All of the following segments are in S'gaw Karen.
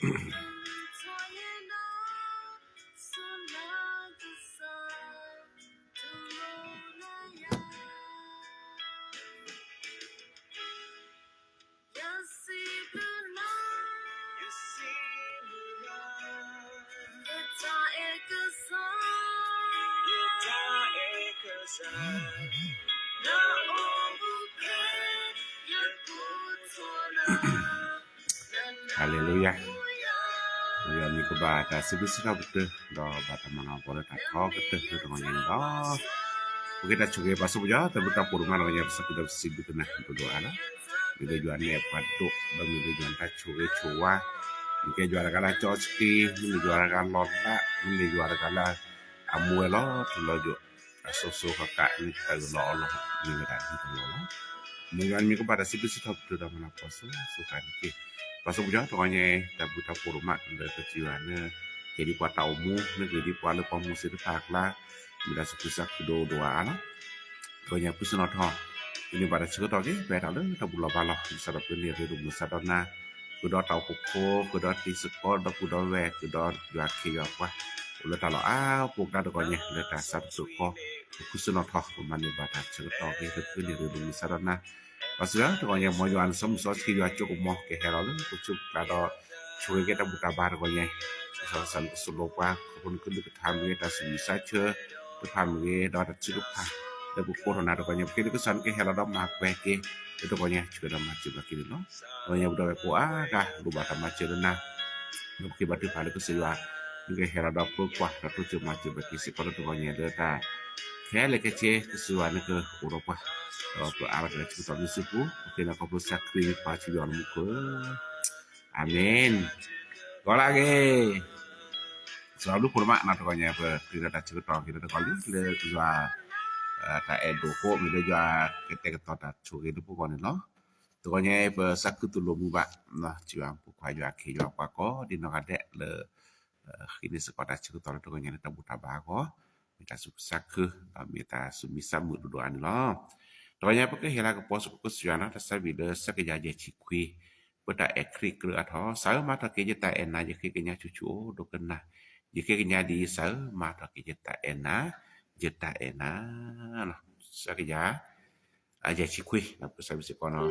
ဟါလ့လူယၤ, ယွၤမံၤကဘၣ်တၢ်စံးဘျုးစံးထီၣ်ပတြၢၤ ဒီးဘၣ်တၢ်မၤလၤကပီၤလၢတၢ်ထီကတၢၢ်လၢတဂီၤညါန့ၣ်လီၤ. ပက့ၤတၢ်ဆိၣ်ဂ့ၤပာ်စီပယီၤ တၢ်ဘျုးတၢ်ဖှိၣ်ဒိၣ်မးတဂီၤညါ ပစံးဘျုးစံးဘျုးကနၣ်ဒိၣ်ဒိၣ်အါလီၤ. မ့ၢ်လၢယွၤနဲၣ်ပှၤဒိၣ် ဒီးမ့ၢ်လၢယွၤတၢ်ဆိၣ်ဂ့ၤဆိၣ်ဝါ, မ့ၢ်ကဲယွၤတဂၤလၢအကၠီဆှံ, မ့ၢ်လၢယွၤတဂၤလီၤလး, မ့ၢ်လၢယွၤတဂၤလၢအမူဝဲလီၤထူလီၤယိာ် အစိၤစိၤဃၣ်ဃၣ်န့ၣ် တၢ်အၢၣ်လီၤအီလီၤ မ့ၢ်ဝဲဒၣ်ဒ်သိးလီၤ. မ်ယွၤမံၤကဘၣ်တၢ်စံးဘျုးစံးထီၣ်ပတြၢၤဒီးမၤလၤကပီၤစိၤစိၤဃၣ်န့ၣ်တက့ၢ်. ပာ်စီပယီၤတဂီၤညါ တၢ်ဘျုးတၢ်ဖှိၣ်ဒိၣ်မးလၢပစံးယွၤန့ၣ် ကဟ့ၣ်ဒံးပှၤတၢ်အိၣ်မူ မ့ၢ်ကဟ့ၣ်ဒံးပှၤလၢပှၤမူစ့တဖၣ်အကျါ မ့ၢ်တၢ်သူၣ်ခုသးခုဒိၣ်ဒိၣ်အါအါလီၤ. တဂီၤညါ ဖုစနီၣ်ထီၣ် ပန့ၢ်ဘၣ်တၢ်ဆၢကတီၢ်က့ၤ ပအဲၣ်တၢ်လၢတၢ်ဘူၣ်လီၤဘါလီၤ ဒ်သိးဒီးပန့ၢ်ရ့ဒိၣ်မုၢ်ဆါဒီးနၤ ဃုာ်ဒီးတၢ်အိၣ်ဖှိၣ်ဖိ ဃုာ်ဒီးတံၤသကိး ဒီးဃုာ်ဒီးဝဲၢ် ဃုာ်ဒီးယွၤခ့ယွၤပှၤ အိၣ်လၢတၢ်လီၢ်အါပူၤကျါတဂီၤညါ လၢတၢ်ဆါတဖျၢၣ်ဃီ ဖုစနီၣ်ထီၣ် ပမၤန့ၢ်ဘၣ်တၢ်ဆၢကတီၢ်က့ၤ လၢပန့ၢ်ရ့ဒိၣ်မုၢ်ဆါဒီးနၤ ပစံးယွၤတဂီၤညါ မ်ယွၤအနံၣ်စီမုၢ်စီဆှံ ယွၤကၠိကမီၤ ကဟဲလီၤလၢပဆိပကျါဒီး ဆိၣ်ဂ့ၤက့ၤတၢ်ဘူၣ်တၢ်ဘါတဂီၤညါ ကစၢ်ကစၢ်နကသိၣ်လိပှၤ ခီဖျိနကလုၢ်ကထါမ့ၢ်ဂ့ၤ တၢ်ဆူးမံၤဆါဆၢတဖၣ်မ့ၢ်ဂ့ၤ ဒီးတၢ်ထုကဖၣ် လၢပကိးထီၣ်နၤတဂီၤညါ ပက့ၤလၢကစၢ်နကဟဲလီၤဒီးမၤပှဲၤက့ၤ လၢတဂီၤညါ ဆှၢဒီးမၤစၢၤဘၣ်က့ၤန့ၣ်လီၤ. တဂီၤညါပဒီပုၢ်ဝဲၢ်ကိးဂၤဒဲး လိၣ်ဘၣ်တၢ်မၤစၢၤလၢနၤ ဒီးပက့ၤဘၣ်ထုကဖၣ်လၢကစၢ်ယွၤ နကဟဲလီၤဒီးပၢၤကွၢ် ဒီးတိစၢၤမၤစၢၤဘၣ်က့ၤစ့ၢ်ကီးလၢတဂီၤညါလၢတၢ် ခဲလၢာ်ခဲဆ့ ကစၢ်ယွၤနကအိၣ်ဒီးပှၤ ဒီးပအါထီၣ်က့ၤတၢ်ဆၢကတီၢ်မ့ၢ်စ့ၢ်ပူၤ ပဃ့နၤခီဖျိကစၢ်ခရံာ်ပှၤစံးယွၤလၢမူခိၣ်ဧၢ အၤမ့ၣ်. ကီးလၢအဂ့ၤ စံးဘျုးဖှိၣ်ဒိၣ်မး နီၢ်တဂီၤညါ ပဃ့ဒီးတၢ်ဆၢကတီၢ်က့ၤလၢတဂီၤလံ လၢယွၤ တၢ်အဲၣ်ဒိၣ်အဃိ မ့ၢ်လၢယွၤကတဲာ်ကတီၤတၢ်ဆိၣ်ဂ့ၤလၢပဂီၢ်န့ၣ်လီၤ. တဂီၤညါအံၤ ပစၢ်ခူသူၣ်လိာ်မုာ်ဘၣ် စံးဘျုးဖိခွါယွၤခ့ယွၤပှၤကိးဒံနီၢ်ဂၤဒဲးလၢ ဃ့န့ၢ်စ့ၢ်ကီးတၢ်ဆၢကတီၢ်လၢတဂီၤညါလၢတၢ်ဘူၣ်တၢ်ဘါအဂီၢ် မ့ၢ်တၢ်သူၣ်ခုသးခု ဒီးမ့ၢ်တၢ်ဆူးမံၤဆါမုာ်ဒိၣ်ဒိၣ်အါန့ၣ်လီၤ. တဂီၤညါပကဟ့ၣ်လၤကပီၤစ့ၢ်ကီးကစၢ်ယွၤနီၤ တၢ်သးဝံၣ်လၢစဲကယၤယဲၢ်ဆံခွံ ပတၢ်အဲၣ်ခရံာ်ကြၢးအါထီၣ် စၢ်ဧၢမၤထီၣ်က့ၤယတၢ်အဲၣ်နၤ ယဃ့ကညးဆူၣ်ဆူၣ်အိၣ်ဒိကနၣ် ယဃ့ကညးဒ်အံၤ စၢ်ဧၢမၤထီၣ်က့ၤယတၢ်အဲၣ်နၤ ယတၢ်အဲၣ်နၤ စဲကယၤ အယဲၢ်ဆံခွံ ပကစၢ်ဘၣ်စ့ၢ်ကီးနီၤ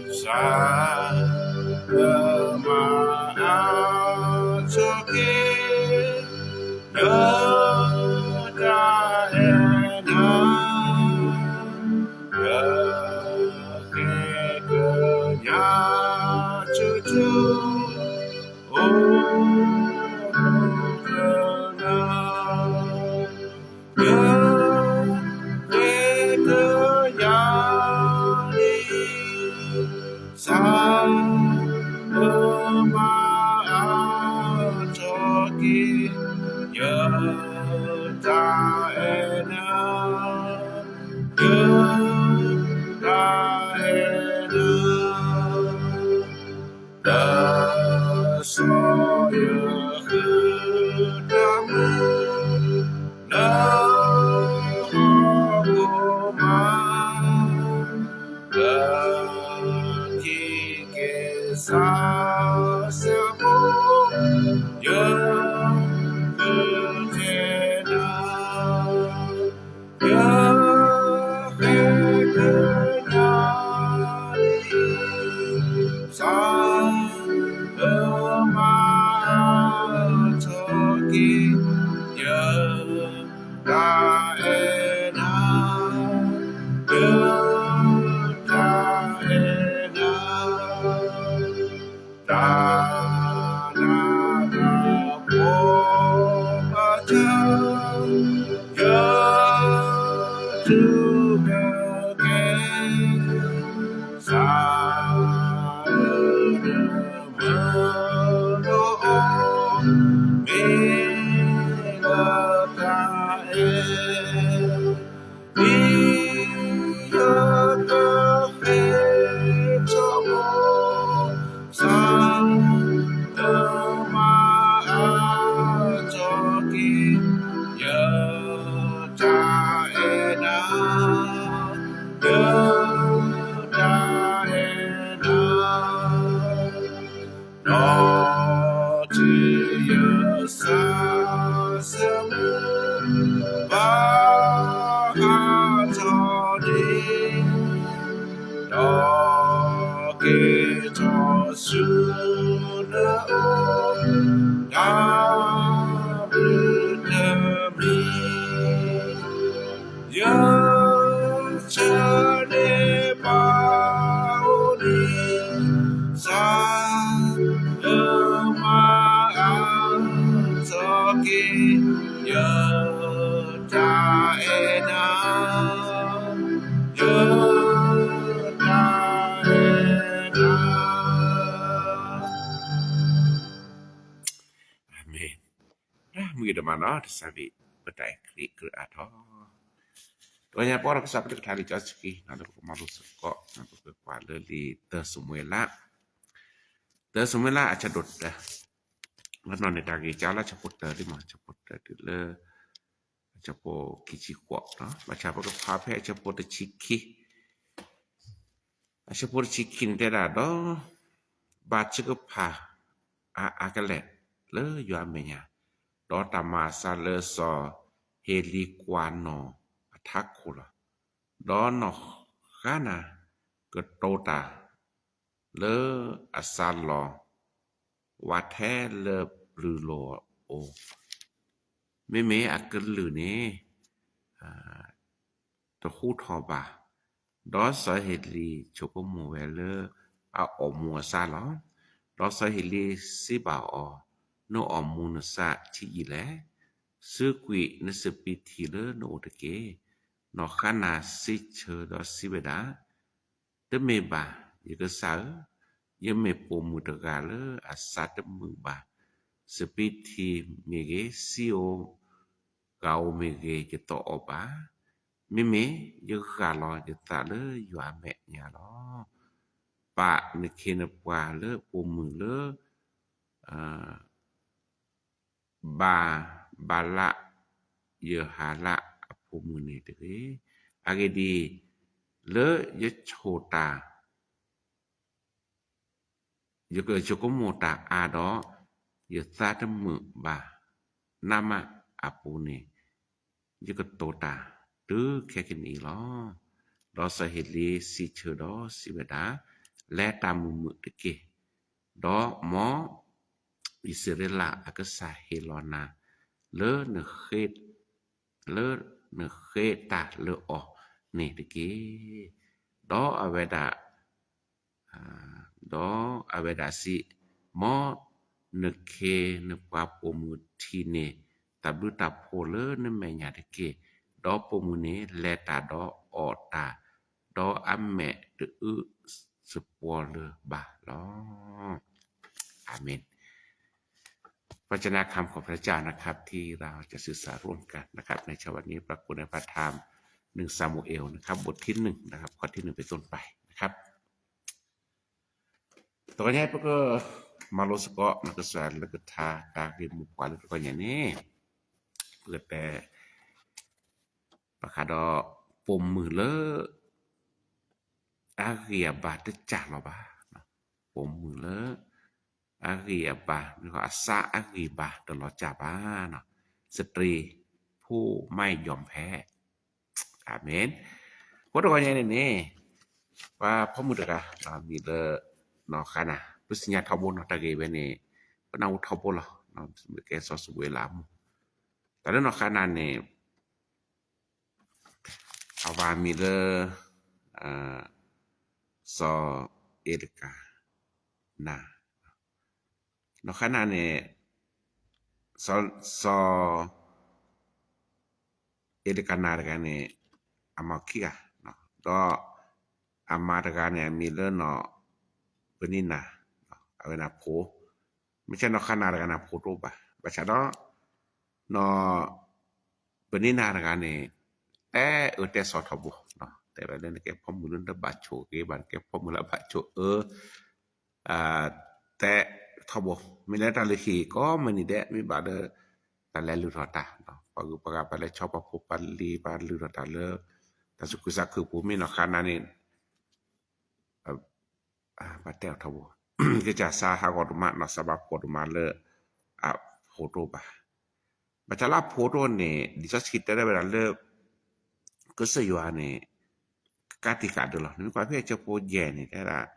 စၢ်ဧၢမၤအါထီၣ်က့ၤ ယတၢ်အဲၣ်နၤ ယဃ့ကညးဆူၣ်ဆူၣ်အိၣ်ဒိကနၣ် ယဃ့ကညးဒ်အံၤ စၢ်ဧၢမၤအါထီၣ်က့ၤ ယတၢ်အဲၣ်နၤ ယတၢ်အဲၣ်နၤ လၢစီၤယဃုတၢ်မုၢ် လၢဟီၣ်ခိၣ်မး လၢခံက့ၤစၢ်စၢ်ဖိ ယဃုထၢနၤ ယဃ့ကညးဒ်အံၤ စၢ်ဧၢမၤအါထီၣ်က့ၤ ယတၢ်အဲၣ်နၤ ယတၢ်အဲၣ်နၤ တၢ်နးတၢ်ဖှီၣ်ဘၣ်တၢ် ယတူၢ်ဘၣ်က့ၤ စၢ်ဧၢ မုၢ်လီၤအီၤ မ့ၢ်လၢတၢ်အဲၣ် ဒ်ယတၢ်ဃ့ထီၣ်အီၤ စၢ်ဧၢမၤအါ က့ၤထီၣ်ဆူနအိၣ် တၢ်ဘျုးတမံၤ ယဆၢန့ၢ်ပှၤအိၣ်ဒံး စၢ်အမါအါ စီၤက့ၤ ယတၢ်အဲၣ်နၤ ယတၢ်အဲၣ်နၤ. အၤမ့ၣ်. တၢ်မုၢ်ဂ့ၤဒိၣ်မးနီၤ တၢ်ဆါဘံၣ် ပတၢ်အဲၣ်ခရံာ်ကြၢးအါထီၣ် တဂီၤညါပှၤဒီးကစၢ်ပတကထါလံာ်စီဆှံ လၢပကမၤလိသကိး ပကကွၢ်လၢလံာ်တၢ စမူၤအ့လး, တၢ စမူၤအ့လးအဆၢဒိၣ်တၢ, လၢနီၢ်န့ၣ်တၢ်ဂ့ၢ်ကလၢအဆၢဖိတၢဒ်မး အဆၢဖိတၢတုၤလၢ အဆၢဖိခံဆံဃိး, ဘၣ်ဆၣ်ပကဖးဖဲအဆၢဖိတဆံခံ, အဆၢဖိတဆံခံန့ၣ်တဲဒၣ်ဒီး ဘၣ်ထုကဖၣ်အါအါကလဲာ်လၢယွၤအမဲာ်ညါ, ဒီးတၢ်မၤအသးလၢစီၤဟ့ၤလံၤကွၢ်နီၢ်အထးခိၣ်လီၤ. ဒီးနီၢ်ဃါနၤကတိၤတၢ်လၢအစးလီၤ ဝးထဲလၢပျုၤလိၤအအိၣ်, မ့မ့ၢ်အကလုၢ်န့ၣ် တဟူထီၣ်ဘၣ်. ဒီးစီၤဟ့ၤလံၤဆိကမိၣ်ဝဲလၢအအိၣ်မူအသးလီၤ. ဒီးစီၤဟ့ၤလံၤစံးဘၣ်အီၤ, နအိၣ်မူနသးထံၣ်ယံာ်လဲၣ်. စူးကွံာ်နစပံးထံလၢနအိၣ်တက့ၢ်. နီၢ်ဃါနၤစံးဆၢဒီးစံးဝဲဒၣ်, တမ့ၢ်ဘၣ်, ယကစၢ်ဧၢ, ယမ့ၢ်ပိာ်မုၣ်တဂၤလၢအသးတမုာ်ဘၣ်. စပံးထံမ့ၢ်ဂ့ၤ, စံးဧိၤဂၤဧိၤမ့ၢ်ဂ့ၤ, ယတအိၣ်ဘၣ်. မ့မ့ၢ်ယဂၢ်လီၤယသးလၢယွၤအမဲာ်ညါလီၤ. ပာ်နခ့နပှၤလၢပိာ်မုၣ်လၢ ဘၤ, ဘၤလယဟၤလးအဖိမုၣ်န့ၣ်တဂ့ၤ. အဂ့ၢ်ဒ်အံၤ, လၢယဆိၣ်တၢ်, ယဆိကမိၣ်တၢ်အါဒီး ယသးတမုာ်ဘၣ်နးမးအပူၤန့ၣ်, ယကတိၤတၢ်တုၤခဲကနံၣ်အံၤလီၤ. ဒီးစီၤဟ့ၤလံၤစံးဆၢဒီးစံးဝဲဒၣ်, လဲၤတၢ်မုာ်မုာ်တက့ၢ်. ဒီးမ်အံၣ်စရ့လးအကစၢ်ဟ့ၣ်လီၤနၤ လၢနဃ့, လၢနဃ့တၢ်လၢအီၤန့ၣ်တက့ၢ်. ဒီးအဝဲဒၣ်, ဒီးအဝဲဒၣ်စံး, မ်နခ့နပှၤပိာ်မုၣ်ထံၣ်န့ၢ်တၢ်ဘျုးတၢ်ဖှိၣ်လၢနမဲာ်ညါတက့ၢ်. ဒီးပိာ်မုၣ်န့ၣ်လဲၤတၢ်ဒီးအီၣ်တၢ်, ဒီးအမဲာ်တအုးစပှီၤလၢၤဘၣ်လီၤ. အၤမ့ၣ်. พระเจ้านะครับ ขอบพระเจ้านะครับที่เราจะสื่อสารร่วมกันนะครับ ในเช้าวันนี้ ปรากฏในพระธรรม หนึ่ง ซามูเอลนะครับ บทที่ หนึ่ง นะครับ ข้อที่ หนึ่ง เป็นต้นไปนะครับ. တဂီၤညါ ပကမၤလိသကိး ကစၢ်လၢကထါတၢ်ဂ့ၢ်မိၢ်ပှၢ်လၢတဂီၤညါန့ၣ် ပကတဲ ဘၣ်ဃးဒီး ပိာ်မုၣ်လၢ အဂံၢ်အဘါတစၢ်လီၤဘၣ်, ပိာ်မုၣ်လၢ အဂံၢ်အဘါ မ့ၢ်အသးအဂံၢ်ဘါတလီၤစၢ်ဘၣ်, စတြီဖိမၢ်ယီၢ်ဖဲ အၤမ့ၣ်. အဃိတဂီၤညါန့ၣ်န့ၣ် ပှၤဖိမုၣ်တဂၤ မံၤလၢ နီၢ်ဃါနၤ, ပသ့ၣ်ညါထီဘိနီၤ တၢ်ဂ့ၢ်ဝဲန့ၣ် ပနၢ်ဟူထီဘိလီၤ, မ့ၢ်ကဲစီၤၡမူၤအ့လးအမူၢ်, တၢ်လၢနီၢ်ဃါနၤန့ၣ် အဝၤမံၤလၢ စီၤအ့လကၤနၤ, နီၢ်ဃါနၤန့ၣ် စီၤ စီၤအ့လကၤနၤတဂၤန့ၣ် အမါခံဂၤ, ဒီးအမါတဂၤန့ၣ် အမံၤလၢနီၢ်ပနံနၤ, အဝဲန့ၣ်ဖိ, မ့ၢ်ဆၢနီၢ်ဃါနၤတဂၤန့ၣ် ဖိတအိၣ်ဘၣ်, ဘၣ်ဆၣ်ဒီး နီၢ်ပနံနၤတဂၤန့ၣ် တဲအၢတဲသီထီဘိ, တဲဝဲလၢနကဲဖိမုၣ်လၢနဘၣ်ဆိၣ်ဂ့ၤဘၣ် နကဲဖိမုၣ်လၢအဘၣ်ဆိၣ်အၢ တဲထီဘိ, မ့ၢ်လၢတၢ်လုၢ်ဟံၣ်ကိးမုၢ်နံၤဒဲး မ့ၢ်ဘၣ်လၢ တၢ်လဲၤလုၢ်ထီၣ်တၢ်, ပှၤဂုၤပှၤဂၤ ပှၤလဲၤဆီပှၤဖိပှၤလံၤ ပှၤလုၢ်ထီၣ်တၢ်လၢ တၢ်သူၣ်ခုသးခုပူၤ မ့ၢ်နီၢ်ဃါနၤန့ၣ် ဘၣ်တဲအီၤထီဘိ, ကစၢ်သးဟးဂီၤဒိၣ်မး နီၢ်သးဘၣ်ဖှီၣ်ဒိၣ်မးလၢ အဖိတအိၣ်ဘၣ်, ဘၣ်ဆၣ်လၢအဖိတအိၣ်န့ၣ် လံာ်စီဆှံတဲဝဲဒၣ်လၢ ကစၢ်ယွၤန့ၣ် ကးတံာ်ဃာ်ဒၢလီၤ. နမ့ၢ်ကွၢ်ဖဲအဆၢဖိယဲၢ်န့ၣ် တဲဒၣ်,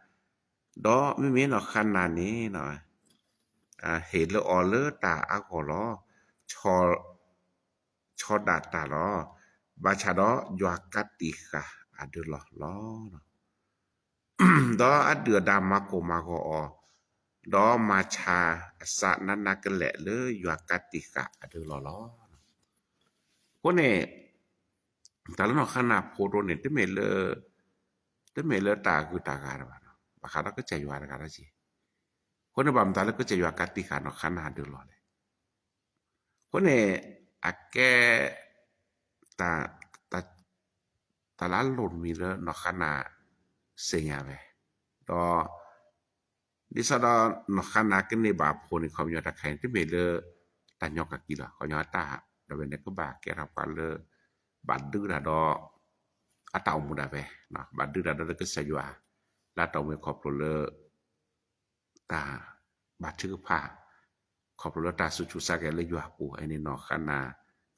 ဒီးမ့မ့ၢ်နီၢ်ဃါနၤန့ၣ် ဟ့ၣ်လၢအီၤလၢတၢ်အါဂီၢ်လီၤ. ဆီဒၣ်တၢ်လီၤ. ဘၣ်ဆၣ်ဒီးယွၤကးတံာ်ဃာ်အဒၢလီၤလီၤ. ဒီးအဒုၣ်အဒါမၤကိၢ်မၤဂီၤအီၤ, ဒီးမၤဆါအစးနးနးကလဲာ်လၢယွၤကးတံာ်ဃာ်အဒၢလီၤလီၤ. အဃိန့ၣ် တၢ်လၢနီၢ်ဃါနၤဖိဒိၣ်န့ၣ် တမ့ၢ်လၢ, တမ့ၢ်လၢတၢ်ဂုၤတၢ်ဂၤတဘၣ်နီၤ, ဘၣ်ဃးဒီးကစၢ်ယွၤတဂၤလီၤက့ၤ. အဃိန့ၣ်ဘၣ်မတၤလၢကစၢ်ယွၤကးတံာ်ဃာ်နီၢ်ဃါနၤအဒၢလီၤလဲၣ်. အဃိန့ၣ် အကဲ တၢ်, တၢ်လၢအလိၣ်တမံၤလၢနီၢ်ဃါနၤ သ့ၣ်ညါဝဲ, ဒီး ဒ်သိးဒီးနီၢ်ဃါနၤကန့ၢ်ဘၣ်အဖိန့ၣ် ခီပညီတၢ်ခါအံၤ တမ့ၢ်လၢ တၢ်ညီကကံလီၤ. ခီပညီတၢ် ဒီးဝဲန့ၣ်ကဘၣ်ကဲထီၣ်ပှၤလၢ ဘၣ်ဒုးတၢ်ဒီး အတၢ်အိၣ်မူဒၣ်ဝဲ, ဘၣ်ဒုးတၢ်ဒီးလၢကစၢ်ယွၤ လၢအတၢ်အိၣ်မူခီဖျိလၢ တၢ်ဘၣ်ထုကဖၣ် ခီဖျိလၢတၢ်စူးစူးစါကဲၤလၢယွၤအပူၤ အန့ၣ်နီၢ်ဃါနၤ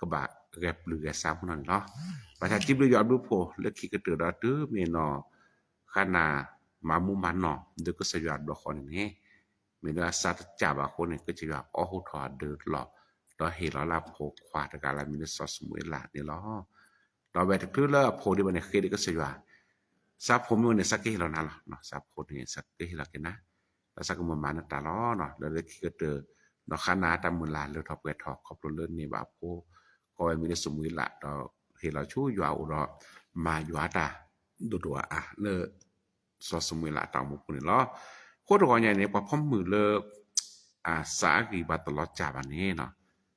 ကဘၣ်ဂဲၤပျုၢ်ဂဲၤဆါမုၢ်နီၢ်န့ၣ်လီၤ. ဘၣ်ဆၣ်စံးဘျုးယွၤဘျုးဖှိၣ်လၢခံကတၢၢ်ဒီးတုၤမ့ၢ်နီၢ်ဃါနၤ မၤမူမၤနီၢ် ဒုးကစၢ်ယွၤအဘျီဃီန့ၣ်န့ၣ် မ့ၢ်လၢအစးတစၢ်ဘၣ်အဃိန့ၣ် ကစၢ်ယွၤအိးထီၣ်အဒၢလီၤ ဒီးဟ့ၣ်လီၤလၢအဖိခွါတဂၤလၢအမံၤလၢစီၤၡမူၤအ့လးန့ၣ်လီၤ. ဒီးအဝဲတချုးလၢအဖိဒံးဘၣ်န့ၣ် ဃ့ဒံးကစၢ်ယွၤ, စးဖိမ့ၢ်အိၣ်န့ၣ် စးကဟ့ၣ်လီၤနၤလီၤ. စးဖိန့ၣ် စးကဟ့ၣ်လီၤက့ၤနၤ, ဒီးစးကမၤမၤနတၢ်လီၤ. လၢလၢခံကတၢၢ် နီၢ်ဃါနၤတၢ်မုၢ်လၢ်လၢထီၣ်ပှဲၤထီၣ် ခီဖျိလၢန့ၢ်ဘၣ်အဖိ ကိးဝဲမံၤလၢစီၤၡမူၤအ့လး ဒီးဟ့ၣ်လီၤဆူယွၤအအိၣ်ဒီး မၤယွၤတၢ်ဒိၣ်ဒိၣ်အါအါလၢ စီၤၡမူၤအ့လးအတၢ်အိၣ်မူပူၤန့ၣ်လီၤ. အဃိတဂီၤညါန့ၣ် ပှၤဖီမုၢ်လၢ အစးအဂံၢ်ဘါတလီၤစၢ်ဘၣ်န့ၣ်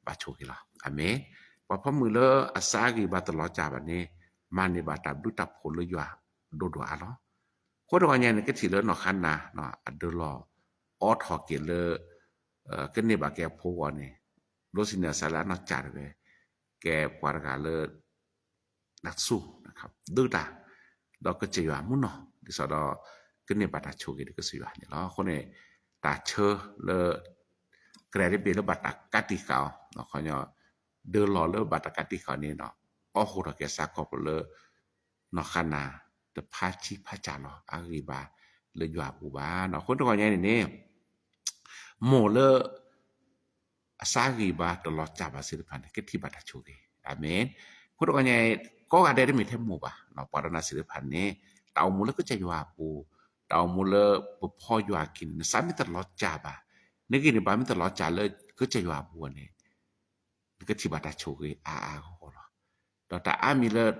ဘၣ်ဆိၣ်ဂ့ၤလီၤ. အၤမ့ၣ်. ပှၤဖီမုၢ်လၢအစးအဂံၢ်ဘါတလီၤစၢ်ဘၣ်န့ၣ် မၤန့ၢ်ဘၣ်တၢ်ဘျုးတၢ်ဖှိၣ်လၢယွၤဒိၣ်ဒိၣ်အါလီၤ. အဃိတဂီၤညါန့ၣ် ကထံၣ်လၢနီၢ်ဃါနၤ အဒၢလီၤ အိးထီၣ်က့ၤလၢ ကန့ၢ်ဘၣ်က့ၤအဖိအဂီၢ်န့ၣ် ဒိးစံးန့ၢ်အစးလၢအနီၢ်စၢ်တဝဲ ကဲပှၤတဂၤလၢ တၢ်စူၢ် ဒုးတၢ် ဒီးကစၢ်ယွၤမုၢ်နီၢ် ဒ်သိးဒီး ကန့ၢ်ဘၣ်တၢ်ဆိၣ်ဂ့ၤဒီးကစၢ်ယွၤန့ၣ်လီၤ. အဃိန့ၣ် တၢ်ဆၢလၢ ကြၢးတဘ့ၣ်လၢဘၣ်တၢ်ကးတံာ်ဃာ်အီၤ ခီပညီ ဒၢလီၤလၢဘၣ်တၢ်ကးတံာ်ဃာ်အီၤန့ၣ်ဒီး အိးထီၣ်က့ၤအစးခီဖျိလၢ နီၢ်ဃါနၤ တဖးဆံဖးစၢ်လီၤ အဂံၢ်ဘါလၢယွၤအပူၤဘၣ်. အဃိတဂီၤညါန့ၣ်န့ၣ် မိၢ်လၢ အစးဂံၢ်ဘါတလီၤစၢ်ဘၣ်သ့ၣ်တဖၣ်န့ၣ် ကထံၣ်ဘၣ်တၢ်ဆိၣ်ဂ့ၤ. အၤမ့ၣ်. အဃိတဂီၤညါ ကိးဂၤဒဲးတမ့ၢ်ထဲမိၢ်ဘၣ် ပှၤဒီးနၤသ့ၣ်တဖၣ်န့ၣ် တၢ်အိၣ်မူလၢကစၢ်ယွၤအပူၤ တၢ်အိၣ်မူလၢပဖီယွၤအခံန့ၣ် နစးမ့ၢ်တလီၤစၢ်ဘၣ် နဂံၢ်နဘါမ့ၢ်တလီၤစၢ်လၢကစၢ်ယွၤအပူၤန့ၣ် နကထံၣ်ဘၣ်တၢ်ဆိၣ်ဂ့ၤအါအါဂီၢ်ဂီၢ်လီၤ. ဒီးတၢ်အါမံၤလၢ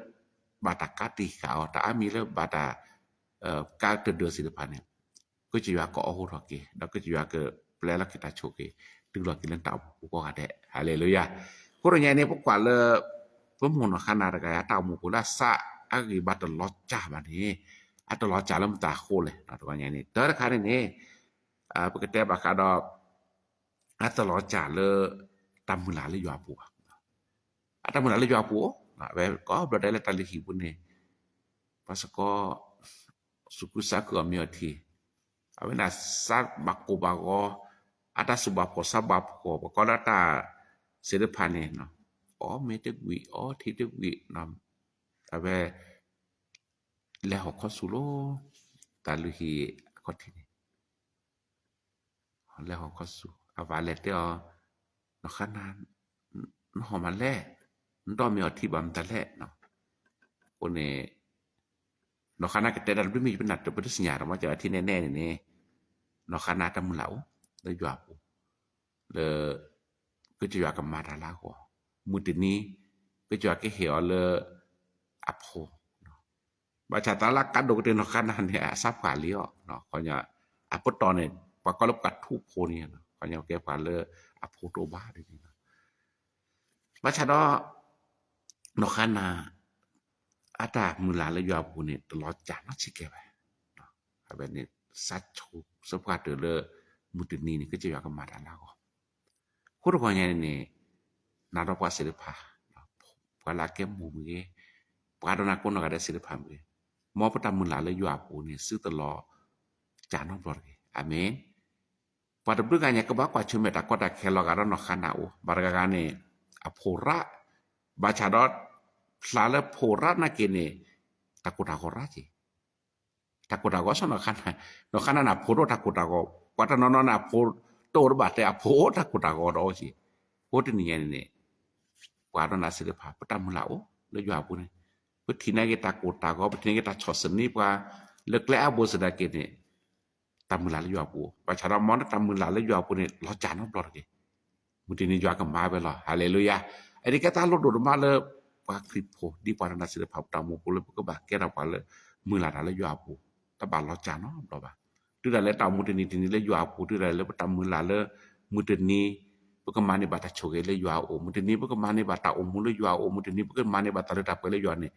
ဘၣ်တၢ်ကးတံာ်ဃာ်အီၤ တၢ်အါမံၤလၢဘၣ်တၢ် ကးတဒၢသ့ၣ်တဖၣ်န့ၣ် ကစၢ်ယွၤကအိးထီၣ်က့ၤ ဒီးကစၢ်ယွၤကပျဲလီၤက့ၤတၢ်ဆိၣ်ဂ့ၤ တုၤလီၤက့ၤလၢတၢ်အိၣ်မူပူၤကိးဂၤဒဲး ဟါလ့လူယၤ. အဃိတဂီၤညါန့ၣ် ပကွၢ်လၢ ပမိၢ်နီၢ်ဃါနၤတဂၤအတၢ်အိၣ်မူပူၤလၢအစးအဂံၢ်ဘါတလီၤစၢ်ဘၣ်န့ၣ် အတလီၤစၢ်လၢမတၤအဃိလဲၣ် တဂီၤညါန့ၣ် တၢ်တခါန့ၣ်န့ၣ် ပကတဲဘၣ်ဃးဒီး အတလီၤစၢ်လၢ တၢ်မုၢ်လၢ်လၢယွၤအပူၤဘၣ်. အတၢ်မုၢ်လၢ်လၢယွၤအပူၤ အဝဲကိးဘျီဒဲးလၢတၢ်လုၢ်ဟံၣ်ပူၤန့ၣ် ပှၤစ့ၢ်ကီး သူၣ်ခုသးခုအီၤမ့ၢ်အီၤထံ အဝဲန့ၣ်စးဘၣ်ကိၢ်ဘၣ်ဂီၤ အတၢ်သူၣ်ဘၣ်ဖှီၣ်သးဘၣ်ဖှီၣ် ပှၤကိးလၢတၢ်သ့ၣ်တဖၣ်န့ၣ် အီၣ်မ့ၤတကွံာ် အီထံတကွံာ် အဝဲ လဲၤဟီၣ်ခီဆူၣ်လီၤ တၢ်လုၢ်ဟံၣ်အခီၣ်ထံးန့ၣ် လဲၤဟီၣ်ခီဆူၣ် အဝၤလဲၤတဲအီၤ နီၢ်ဃါနၤ နဟီၣ်မးလဲၣ် နဒီမ့ၢ်အီၤထံဘၣ်မတၤလဲၣ်. အဃိန့ၣ် နီၢ်ဃါနၤကတဲတၢ်တဘျုးမ့ၢ်ယပနၢ်တပတသ့ၣ်ညါတမ့ၢ်ကထံၣ်နဲၣ်နဲၣ်န့ၣ်န့ၣ် နီၢ်ဃါနၤတၢ်မုၢ်လၢ်အိၣ် လၢယွၤအပူၤ လၢ ကစၢ်ယွၤကမၤတၢ်လၢအဂီၢ် မုၢ်တနံၤ ကစၢ်ယွၤကဟ့ၣ်အီၤလၢ အဖိ ဘၣ်ဆၣ်တၢ်လၢကးဒိၣ်ကတၢၢ်နီၢ်ဃါနၤန့ၣ် အစးဖှၣ်လံအီၤ ခီ အပတီၢ်န့ၣ် ပှၤကိးလၢပှၤထူဖိန့ၣ် ခီ ကဲပှၤလၢအဖိတအိၣ်ဘၣ်ဒ်န့ၣ် ဘၣ်ဆၣ်ဒီး နီၢ်ဃါနၤ အတၢ်မုၢ်လၢ်လၢယွၤအပူၤန့ၣ် တလီၤစၢ်နီတစဲးကဲဘၣ်. အဝဲန့ၣ် စးဆိ စးဖှၣ်တၢၢ်လၢ မုၢ်တနံၤန့ၣ် ကစၢ်ယွၤကမၤတၢ်လၢအဂီၢ် အဃိတဂီၤညါန့ၣ်န့ၣ် နၤဒီးပှၤသ့ၣ်တဖၣ် ပှၤလၢအကဲမိၢ်မ့ၢ်ဂ့ၤ ပှၤဒီးနၤကိးနီၢ်ဂၤဒဲးသ့ၣ်တဖၣ်မ့ၢ်ဂ့ၤ မ်ပတၢ်မုၢ်လၢ်လၢယွၤအပူၤန့ၣ် သုတလီၤစၢ်နီတဘျီတဂ့ၤ. အၤမ့ၣ်. ပှၤတဘျုးဂၤညါကဘၣ်ကွၢ်ဆၢၣ်မဲာ်တၢ်ကီတၢ်ခဲလီၤဂာ်ဒီးနီၢ်ဃါနၤအိၣ် ဘၣ်တဂၤဂၤန့ၣ် အဖိရၣ် ဘၣ်ဆၣ်ဒီး ဖျါလၢဖိရၣ်နာ်က့န့ၣ် တၢ်ကိၢ်တၢ်ဂီၤရၣ်က့ၤ တၢ်ကိၢ်တၢ်ဂီၤဆီနီၤခါနၤ, နီၤခါနၤန့ၣ် အဖိတအိၣ်တၢ်ကိၢ်တၢ်ဂီၤ, ပှၤတနီၤနီၤန့ၣ် အဖိတအိၣ်တဘၣ်တဲ အဖိအိၣ်တၢ်ကိၢ်တၢ်ဂီၤဒီးအိၣ်က့ၤ. အဃိတနံၤညါန့ၣ်န့ၣ် ပှၤဒိကနၣ်စ့ၢ်တဖၣ် ပတၢ်မုၢ်လၢ်အိၣ်လၢယွၤအပူၤန့ၣ်, ပထံၣ်န့ၢ်က့ၤတၢ်ကိၢ်တၢ်ဂီၤ ပထံၣ်န့ၢ်က့ၤတၢ်ဆီၣ်သနံးပှၤ လၢကျဲအါဘိစ့ၢ်ကီးန့ၣ် တၢ်မုၢ်လၢ်လၢယွၤအပူၤ, ဘၣ်ဆၣ်ဒီးမ်နတၢ်မုၢ်လၢ်လၢယွၤအပူၤန့ၣ် လီၤစၢ်နီတဘျီတဂ့ၤ. မုၢ်တနံၤယွၤကမၤဝဲလီၤ. ဟၤလ့လူယၤ. အဒ်ကဲတၢ်လိၣ်ဒိၣ်ဒိၣ်မးလၢ ပှၤခရံာ်ဖိ ဒ်ပှၤဒိကနၣ်စ့ၢ်တဖၣ် ပတၢ်အိၣ်မူပူၤလၢပကဘၣ်ကဲထီၣ်ပှၤလၢ မုၢ်လၢ်တၢ်လၢယွၤအပူၤ, တဘၣ်လီၤစၢ်နီတဘျီဘၣ်. တုၤဒၣ်လဲာ်တၢ်အိၣ်မူတနံၤတနံၤလၢယွၤအပူၤ တုၤဒၣ်လဲာ်လၢပတၢ်မုၢ်လၢ်လၢ မုၢ်တနံၤ ပကမၤန့ၢ်ဘၣ်တၢ်ဆိၣ်ဂ့ၤလၢယွၤအအိၣ်, မုၢ်တနံၤပကမၤန့ၢ်ဘၣ်တၢ်အိၣ်မူလၢယွၤအအိၣ်, မုၢ်တနံၤပကမၤန့ၢ်ဘၣ်တၢ်လၢတၢ်ပှဲၤလၢယွၤန့ၣ်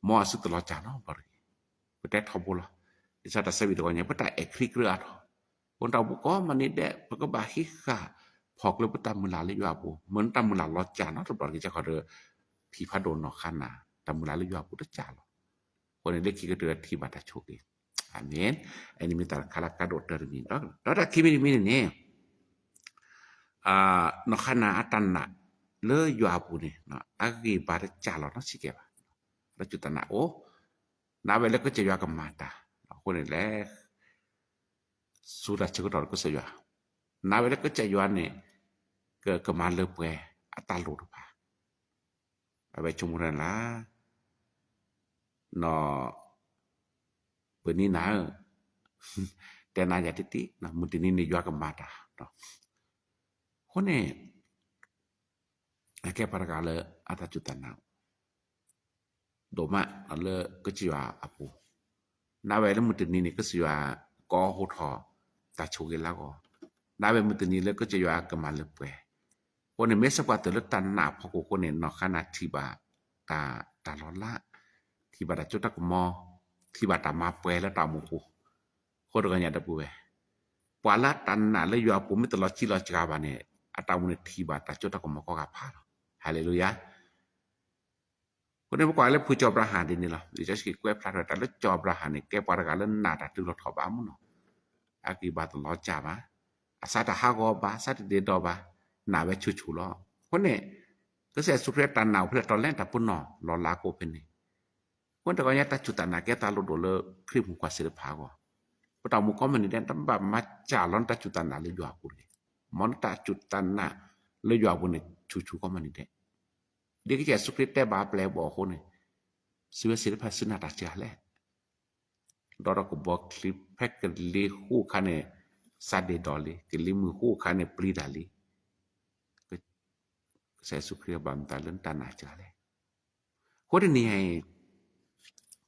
မ်အစုတလီၤစၢ်နီတဘျီတဂ့ၤ. ပတဲထီဘိလီၤ. ဒ်သိးတၢ်ဆၢဂ့ၤတဂီၤညါ ပတၢ်အဲၣ်ခရံာ်ကြၢးအါထီၣ်, ပတၢ်အိၣ်မူကိးမုၢ်နံၤဒဲး ပကဘၣ်ဟံးဃာ် ဖီၣ်ကျၢၤပတၢ်မုၢ်လၢ်လၢယွၤအပူၤ, မ့ၢ်နတၢ်မုၢ်လၢ်လီၤစၢ်နီတဘျီတဂ့ၤ ကဲခီဒီး ဖံဖးဒိၣ်နီၢ်ခါနၤ တၢ်မုၢ်လၢ်လၢယွၤအပူၤတစၢ်လီၤ. အဃိန့ၣ် လၢခံကတၢၢ်ထံၣ်ဘၣ်တၢ်ဆိၣ်ဂ့ၤ, အၤမ့ၣ်. အန့ၣ်မ့ၢ်တၢ်တခါလၢကါဒိၣ်တၢတမံၤ, ဒီးတၢ်ခံမံၤတမံၤန့ၣ်န့ၣ် နီၢ်ခါနၤအတၢ်နာ်လၢယွၤအပူၤန့ၣ် အဂံၢ်ဘါတစၢ်လီၤနီတစဲးကဲဘၣ်, တၢ်စူၢ်တၢ်နာ်အိၣ်, နာ်ဝဲလၢကစၢ်ယွၤကမၤတၢ်, အဃိန့ၣ်လဲၣ် စူၢ်တၢ်ဆၢကတီၢ်လၢကစၢ်ယွၤ, နာ်ဝဲလၢကစၢ်ယွၤန့ၣ် ကကမၤလၢပှဲၤအတၢ်လိၣ်တဖၣ်, အဝဲဆိကမိၣ်ထီၣ်လၢ နီၢ် ပနံၤနၤဧၢ, တဲနၤယၤတံၢ်တံၢ် မုၢ်တနံၤန့ၣ်ယွၤကမၤတၢ်, အဃိန့ၣ် အကဲပှၤတဂၤလၢအတၢ်စူၢ်တၢ်နာ် ဒိၣ်မးလၢကစၢ်ယွၤအပူၤ, နာ်ဝဲလၢမုၢ်တနံၤန့ၣ် ကစၢ်ယွၤကဟိထီၣ် တၢ်ဆိၣ်ဂ့ၤလၢအဂီၢ်, နာ်ဝဲမုၢ်တနံၤလၢကစၢ်ယွၤကမၤလၢပှဲၤ, အဃိန့ၣ် မ့ၢ်စ့ၢ်ပှၤတၢၢ်လၢတၢ်နာ်အဖီခိၣ်အဃိန့ၣ် နီၢ်ခါနၤထံၣ်ဘၣ် တၢ် တၢ်လီၤလး, ထံၣ်ဘၣ်တၢ်စိတၢ်ကမီၤ, ထံၣ်ဘၣ်တၢ်မၤပှဲၤလၢတၢ်အိၣ်မူပူၤ, အဃိတဂီၤညါဒီပုၢ်ဝဲၢ်, ပှၤလၢတၢ်နာ်လၢယွၤအပူၤမ့ၢ်တလီၤကံလီၤစှၤဘၣ်န့ၣ် အတၢ်အိၣ်မူန့ၣ်ထံၣ်ဘၣ်တၢ်စိတၢ်ကမီၤကိးဂၤဖးလီၤ. ဟၤလ့လူယၤ. အဃိန့ၣ် ပကွၢ်လၢဖုကၠီၤအၤဘြၤဟၣ်ဒ်န့ၣ်လီၤ. လံာ်စီဆှံကွဲးဖျါထီၣ်တၢ်လၢကၠီၤအၤဘြၤဟၣ်န့ၣ် ကဲပှၤတဂၤလၢနာ်တၢ်တုၤလီၤထီၣ်ဘးမူနီၤ, အဂံၢ်ဘါတလီၤစၢ်ဘၣ်, အစးတဟးဂီၤဘၣ်, အစးတဒ့ဒီဘၣ်, နာ်ဝဲဆူၣ်ဆူၣ်လီၤ. အဃိန့ၣ် ကစၢ်ယ့ၣ်ၡူးခရံာ်တၢ်နာ်အိၣ်ဖဲလဲၣ် တၢ်လဲၣ်တၢ်ပနီၣ်လီၤလးကအိၣ်ဖဲန့ၣ်, အဃိတဂီၤညါတၢ်စူၢ်တၢ်နာ်ကဲတၢ်လိၣ်ဒိၣ်လၢခရံာ်မုၣ်ခွါစ့ၢ်တဖၣ်အဂီၢ်, ပတၢ်အိၣ်မူကိးမုၢ်နံၤဒဲး တဘၣ်မၤစၢ်လီၤနတၢ်စူၢ်တၢ်နာ်လၢယွၤအပူၤတဂ့ၤ, မ်နတၢ်စူၢ်တၢ်နာ်လၢယွၤအပူၤန့ၣ် ဆူၣ်ဆူၣ်ကိးမုၢ်နံၤဒဲး, ဒ်ကစၢ်ယ့ၣ်ၡူးခရံာ်တဲဘၣ်အပျဲၢ်အဘီၣ်အဃိန့ၣ်, စံးဝဲစ့ၢ်တဖၣ်စူၢ်နာ်တၢ်စှၤလဲၣ် ဒီးဒီးကဘီချံ ဖဲကလံၤဃိၣ်အခါန့ၣ် စးဒ့ဒီလံ, ကလံၤမုၢ်ဃိၣ်အခါန့ၣ် ပျံၤတၢ်လံ. ကစၢ်ယ့ၣ်ၡူးခရံာ်ဘၣ်မတၤလၢနတၢ်နာ်စှၤလဲၣ်. အဃိတနံၤအံၤ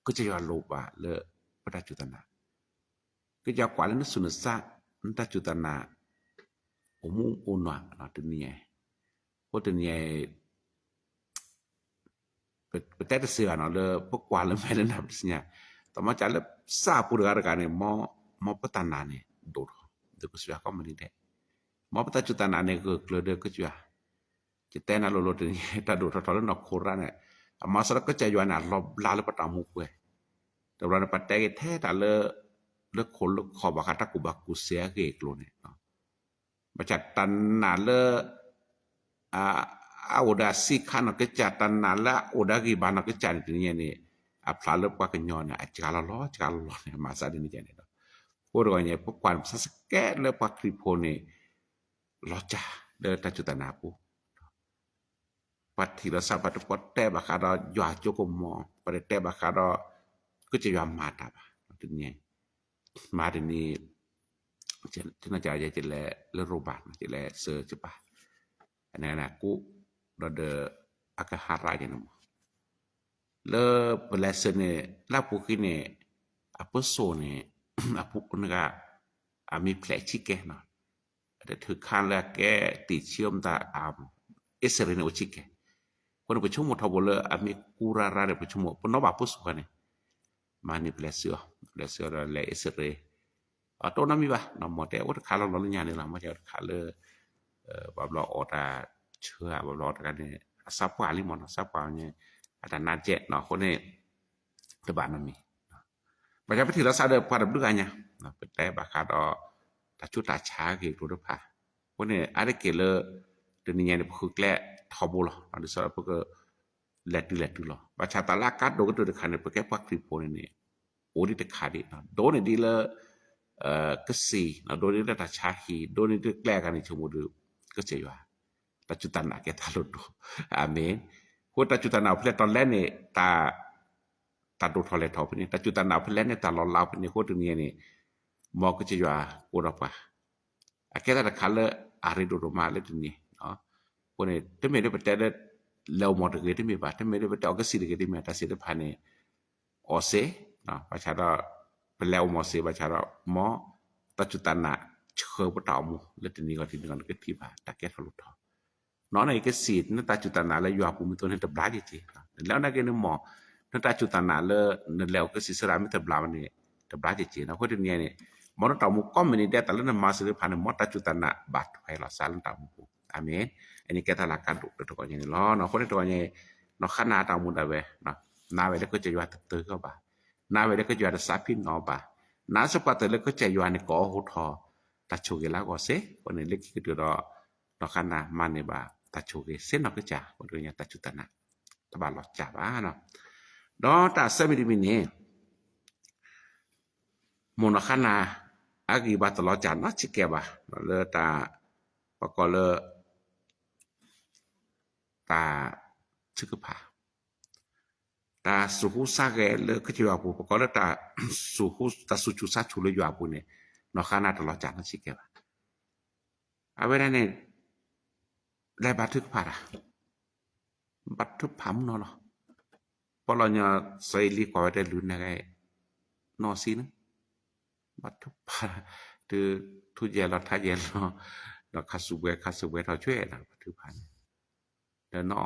ကစၢ်ယွၤလိၣ်ဘၣ်လၢပတၢ်စူၢ်တၢ်နာ်, ကစၢ်ယွၤကွၢ်လၢနသူၣ်နသး နတၢ်စူၢ်တၢ်နာ် အိၣ်မူအိၣ်နွံတနံၤအံၤ, အဃိတနံၤအံၤ ပတဲတစ့ၢ်ဘၣ်နီၤ လၢပကွၢ်လၢမဲာ်လၢနၢ်ပတသ့ၣ်ညါ, တမ့ၢ်ကလၢစၢ်အပူၤတဂၤတဂၤန့ၣ် မ်ပတၢ်နာ်န့ၣ် ဒိၣ်ထီၣ် ဒီးကစၢ်ယွၤကိးမုၢ်နံၤဒဲး, မ်ပတၢ်စူၢ်တၢ်နာ်န့ၣ် ဂၢၢ်ကျၢၤဒီးကစၢ်ယွၤ, ယတဲနၤလိၤလိၤတနံၤ တၢ်ဒိၣ်ထီၣ်ထီၣ်လၢနီၢ်ခိရါန့ၣ်, အမၤစၢၤလၢကစၢ်ယွၤန့ၣ် အလီၤဘျါလၢပတၢ်အိၣ်မူပူၤ, တဘျီန့ၣ် ပတဲက့ၤထဲတၢ်လၢ လၢခိၣ်လၢခီၣ်ဘၣ်ဃးတၢ်ကူၣ်ဘၣ်ကူၣ်သ့အဂ့ၢ်အကျိၤန့ၣ် ဘၣ်ဆၣ်တၢ်နာ်လၢ အအိၣ်ဒီးအဆံးခါနီၢ်ကစၢ် တၢ်နာ်လၢအအိၣ်ဒီးအဂံၢ်ဘါနီၢ်ကစၢ်န့ၣ် တနံၤညါန့ၣ် အဖျါလၢပှၤကညီန့ၣ် အစှၤလီၤလီၤ စှၤလီၤလီၤန့ၣ် မၤသးဒ်န့ၣ်ကဲန့ၣ်ဒီး အဃိတဂီၤညါ ပကွၢ်န့ၣ် ပဆၢစကဲလၢပှၤခရံာ်ဖိန့ၣ် လီၤစှၤလၢတၢ်စူၢ်တၢ်နာ်အပူၤ ပှၤထံၣ်လီၤစၢ် ပှၤတတဲဘၣ်ဃးဒီးယွၤအစိကမီၤ ပှၤတတဲဘၣ်ဃးဒီး ကစၢ်ယွၤမၤတၢ်ဘၣ် တနံၤ မၤတနံၤ ကနၣ်ကယဲၢ်ကလဲၤလၢရိဘၣ် ကလဲၤစၢၤကပၤ အန့ၣ်ကူၣ်ဒီးဒီး အကဟးရၣ်ကဲန့ၣ်မး လၢပလဲၤစၢၤန့ၣ် လၢအပူၤကွံာ်န့ၣ် အပၢၢ်စိန့ၣ် အပူၤနဂၤ အမံၤဖျဲးဆံးကဲနီၤ အတထုးခါလၢအကဲတံာ်ဆံးအီၤမတၤ အ့စရ့းန့ၣ်အိၣ်ဆံးကဲ အဃိန့ၣ် ပဆိကမိၣ်ထီဘိလၢအမ့ၢ်ကူရၤရၤန့ၣ် ပဆိကမိၣ် ပနီၣ်ဘၣ်ပၢၢ်စိဃၢ်န့ၣ် မၤန့ၢ်ပလဲၤစၢၤအီၤ ပလဲၤစၢၤအီၤဒီးလဲၤအ့စရ့း အတအိၣ်နီတမံၤဘၣ် နီၢ်မီၢ်တဲအိၣ်တခါလီၤလီၤလၢညါန့ၣ်လီၤ မ့ၢ်တခါလၢ ဘၣ်ဘျီအီၣ်တၢ်ဆၢ ဘၣ်ဘျီအီၣ်တခါန့ၣ် အစးပှၢ်လံမီၢ်နီၤ စးပှၢ်န့ၣ် အတၢ်နါကဲးနီၤ အဃိန့ၣ် တဘၣ်နီတမံၤ ဘၣ်ဆၣ်ပထံၣ်လီၤစၢ်ဒီးပှၤတဘျုးဂၤညါ ပတဲဘၣ်ဃးဒီး တၢ်ဆူးတၢ်ဆါဂ့ၢ်ကျိၤတဖၣ် အဃိန့ၣ် အါတက့ၢ်လၢ တနံၤညါန့ၣ် ပဃုကျဲထီဘိလီၤ ဒ်သိးဒီးပက လဲၤတုၤလဲၤတုၤလီၤ. ဘၣ်ဆၣ်တၢ်လၢအကါဒိၣ်ကတၢၢ်တခါန့ၣ် ပကဲပှၤခရံာ်ဖိန့ၣ်န့ၣ် အိၣ်ဒံးတခါဒံး, ဒိၣ်န့ၢ်ဒံးလၢ ကစံၣ်, ဒိၣ်န့ၢ်ဒံးလၢတၢ်ဆါဟံၣ်, ဒိၣ်န့ၢ်ဒံးကျဲအဂၤန့ၣ် ဆိကမိၣ်ဒီး ကစၢ်ယွၤ, တၢ်စူၢ်တၢ်နာ်ကဲတၢ်လိၣ်ဒိၣ်, အၤမ့ၣ်. အဃိတၢ်စူၢ်တၢ်နာ်အိၣ်ဖဲလဲၣ် တၢ်လဲန့ၣ် တၢ်ဒိၣ်ထီၣ်လဲၢ်ထီၣ်ဖဲန့ၣ်, တၢ်စူၢ်တၢ်နာ်အိၣ်ဖဲလဲၣ်န့ၣ် တၢ်လီၤလးအိၣ်ဖဲန့ၣ်. အဃိတနံၤန့ၣ် မ်ကစၢ်ယွၤကိးဒီးပှၤ အကဲတၢ်တခါလၢအရ့ဒိၣ်ဒိၣ်မးလၢတနံၤ. အဃိန့ၣ် တမ့ၢ်လၢပတဲလၢ လဲၤအိၣ်မီၢ်တဂ့ၤတမ့ၢ်ဘၣ်, တမ့ၢ်လၢပတဲအီၣ်ကစံၣ်တဂ့ၤတမ့ၢ်ဘၣ်, တၢ်သ့ၣ်တဖၣ်န့ၣ် အီၣ်စ့, ဘၣ်ဆၣ်ဒီး ပလဲၤအိၣ်မီၢ်စ့ ဘၣ်ဆၣ်ဒီး မ်တၢ်စူၢ်တၢ်နာ်ဆှၢပတၢ်အိၣ်မူလၢတနံၤဂီၢ်တနံၤဂီၢ် နကထံၣ်ဘၣ် တၢ်ကဲထီၣ်လိၣ်ထီၣ်. နီၢ်န့ၣ်ကစံၣ် နတၢ်စူၢ်တၢ်နာ်လၢယွၤအပူၤမ့ၢ်တအိၣ်န့ၣ် တဘျါယက့ၤ, နလဲၤအိၣ်နာ်က့ၤန့ၣ်မီၢ်, နတၢ်စူၢ်တၢ်နာ်လၢ နလဲၤအိၣ်ကစံၣ်ဆၢဒၣ်မ့ၢ်တဘျါဘၣ်န့ၣ် တဘျါယက့ၤ. အဃိတနံၤန့ၣ် မ်နတၢ်အိၣ်မူကိးမုၢ်နံၤဒဲး တၢ်လၢနမၤစ့ၢ်တဖၣ်န့ၣ် မ်တၢ်စူၢ်တၢ်နာ်ဘၣ်ထွဲလီၤစးလၢနတၢ်အိၣ်မူပူၤ. အၤမ့ၣ်. အန့ၣ်ကဲတၢ်လၢအကါဒိၣ်လၢတဂီၤညါန့ၣ်လီၤ. အဃိန့ၣ်တဂီၤညါ နီၢ်ဃါနၤတၢ်အိၣ်မူဒၣ်ဝဲ နာ်ဝဲလၢကစၢ်ယွၤတတၢၢ်အီၤဘၣ်, နာ်ဝဲလၢကစၢ်ယွၤတစးဖံးနီၣ်အီၤဘၣ်, နာ်စ့ၢ်ကီးတၢ်လၢကစၢ်ယွၤန့ၣ် ကအိးထီၣ်တၢ်ဆိၣ်ဂ့ၤလၢအဂီၢ်စ့ၢ်ကီးန့ၣ် လၢခံကတၢၢ်ဒီး နီၢ်ဃါနၤမၤန့ၢ်ဘၣ်တၢ်ဆိၣ်ဂ့ၤစ့ၢ်နီၢ်ကစၢ်, အဃိတဂီၤညါတၢ်စူၢ်တၢ်နာ် တဘၣ်လီၤစၢ်ဘၣ်. ဒီးတၢ်ဆၢမံၤတမံၤန့ၣ် မိၢ်နီၢ်ဃါနၤ အဂံၢ်ဘါတလီၤစၢ်နီတစဲးကဲးဘၣ်, လၢတၢ် ပကိးလၢ တၢ်ထုကဖၣ်, တၢ်သူၣ်ဟူသးဂဲၤလၢကစၢ်ယွၤအပူၤ, ပကိးလၢ တၢ်သူၣ်ဟူ တၢ်သူၣ်ဆူၣ်သးဆူၣ်လၢယွၤအပူၤန့ၣ် နီၢ်ဃါနၤတလီၤစၢ်နီတစဲးကဲးဘၣ်. အဝဲဒၣ်န့ၣ် လဲၤဘါထုကဖၣ်တၢ် ဘါထုကဖၣ်မုၢ်နီၤလီၤ. ပီၣ်လီၤညီ စီၤအ့လံကွၢ်ဝဲတဲ လူၤနဂ့ၤ နီၢ်ဆံန့ၣ် ဘါထုကဖၣ် တုၤထူယဲၢ်လီၤထါယဲၢ်လီၤ ဒီးခါဆူးဘှဲ ခါဆူးဘှဲထီၣ်ဆွဲဒၣ် ဘါထုကဖၣ်န့ၣ် ဒီးနီၢ်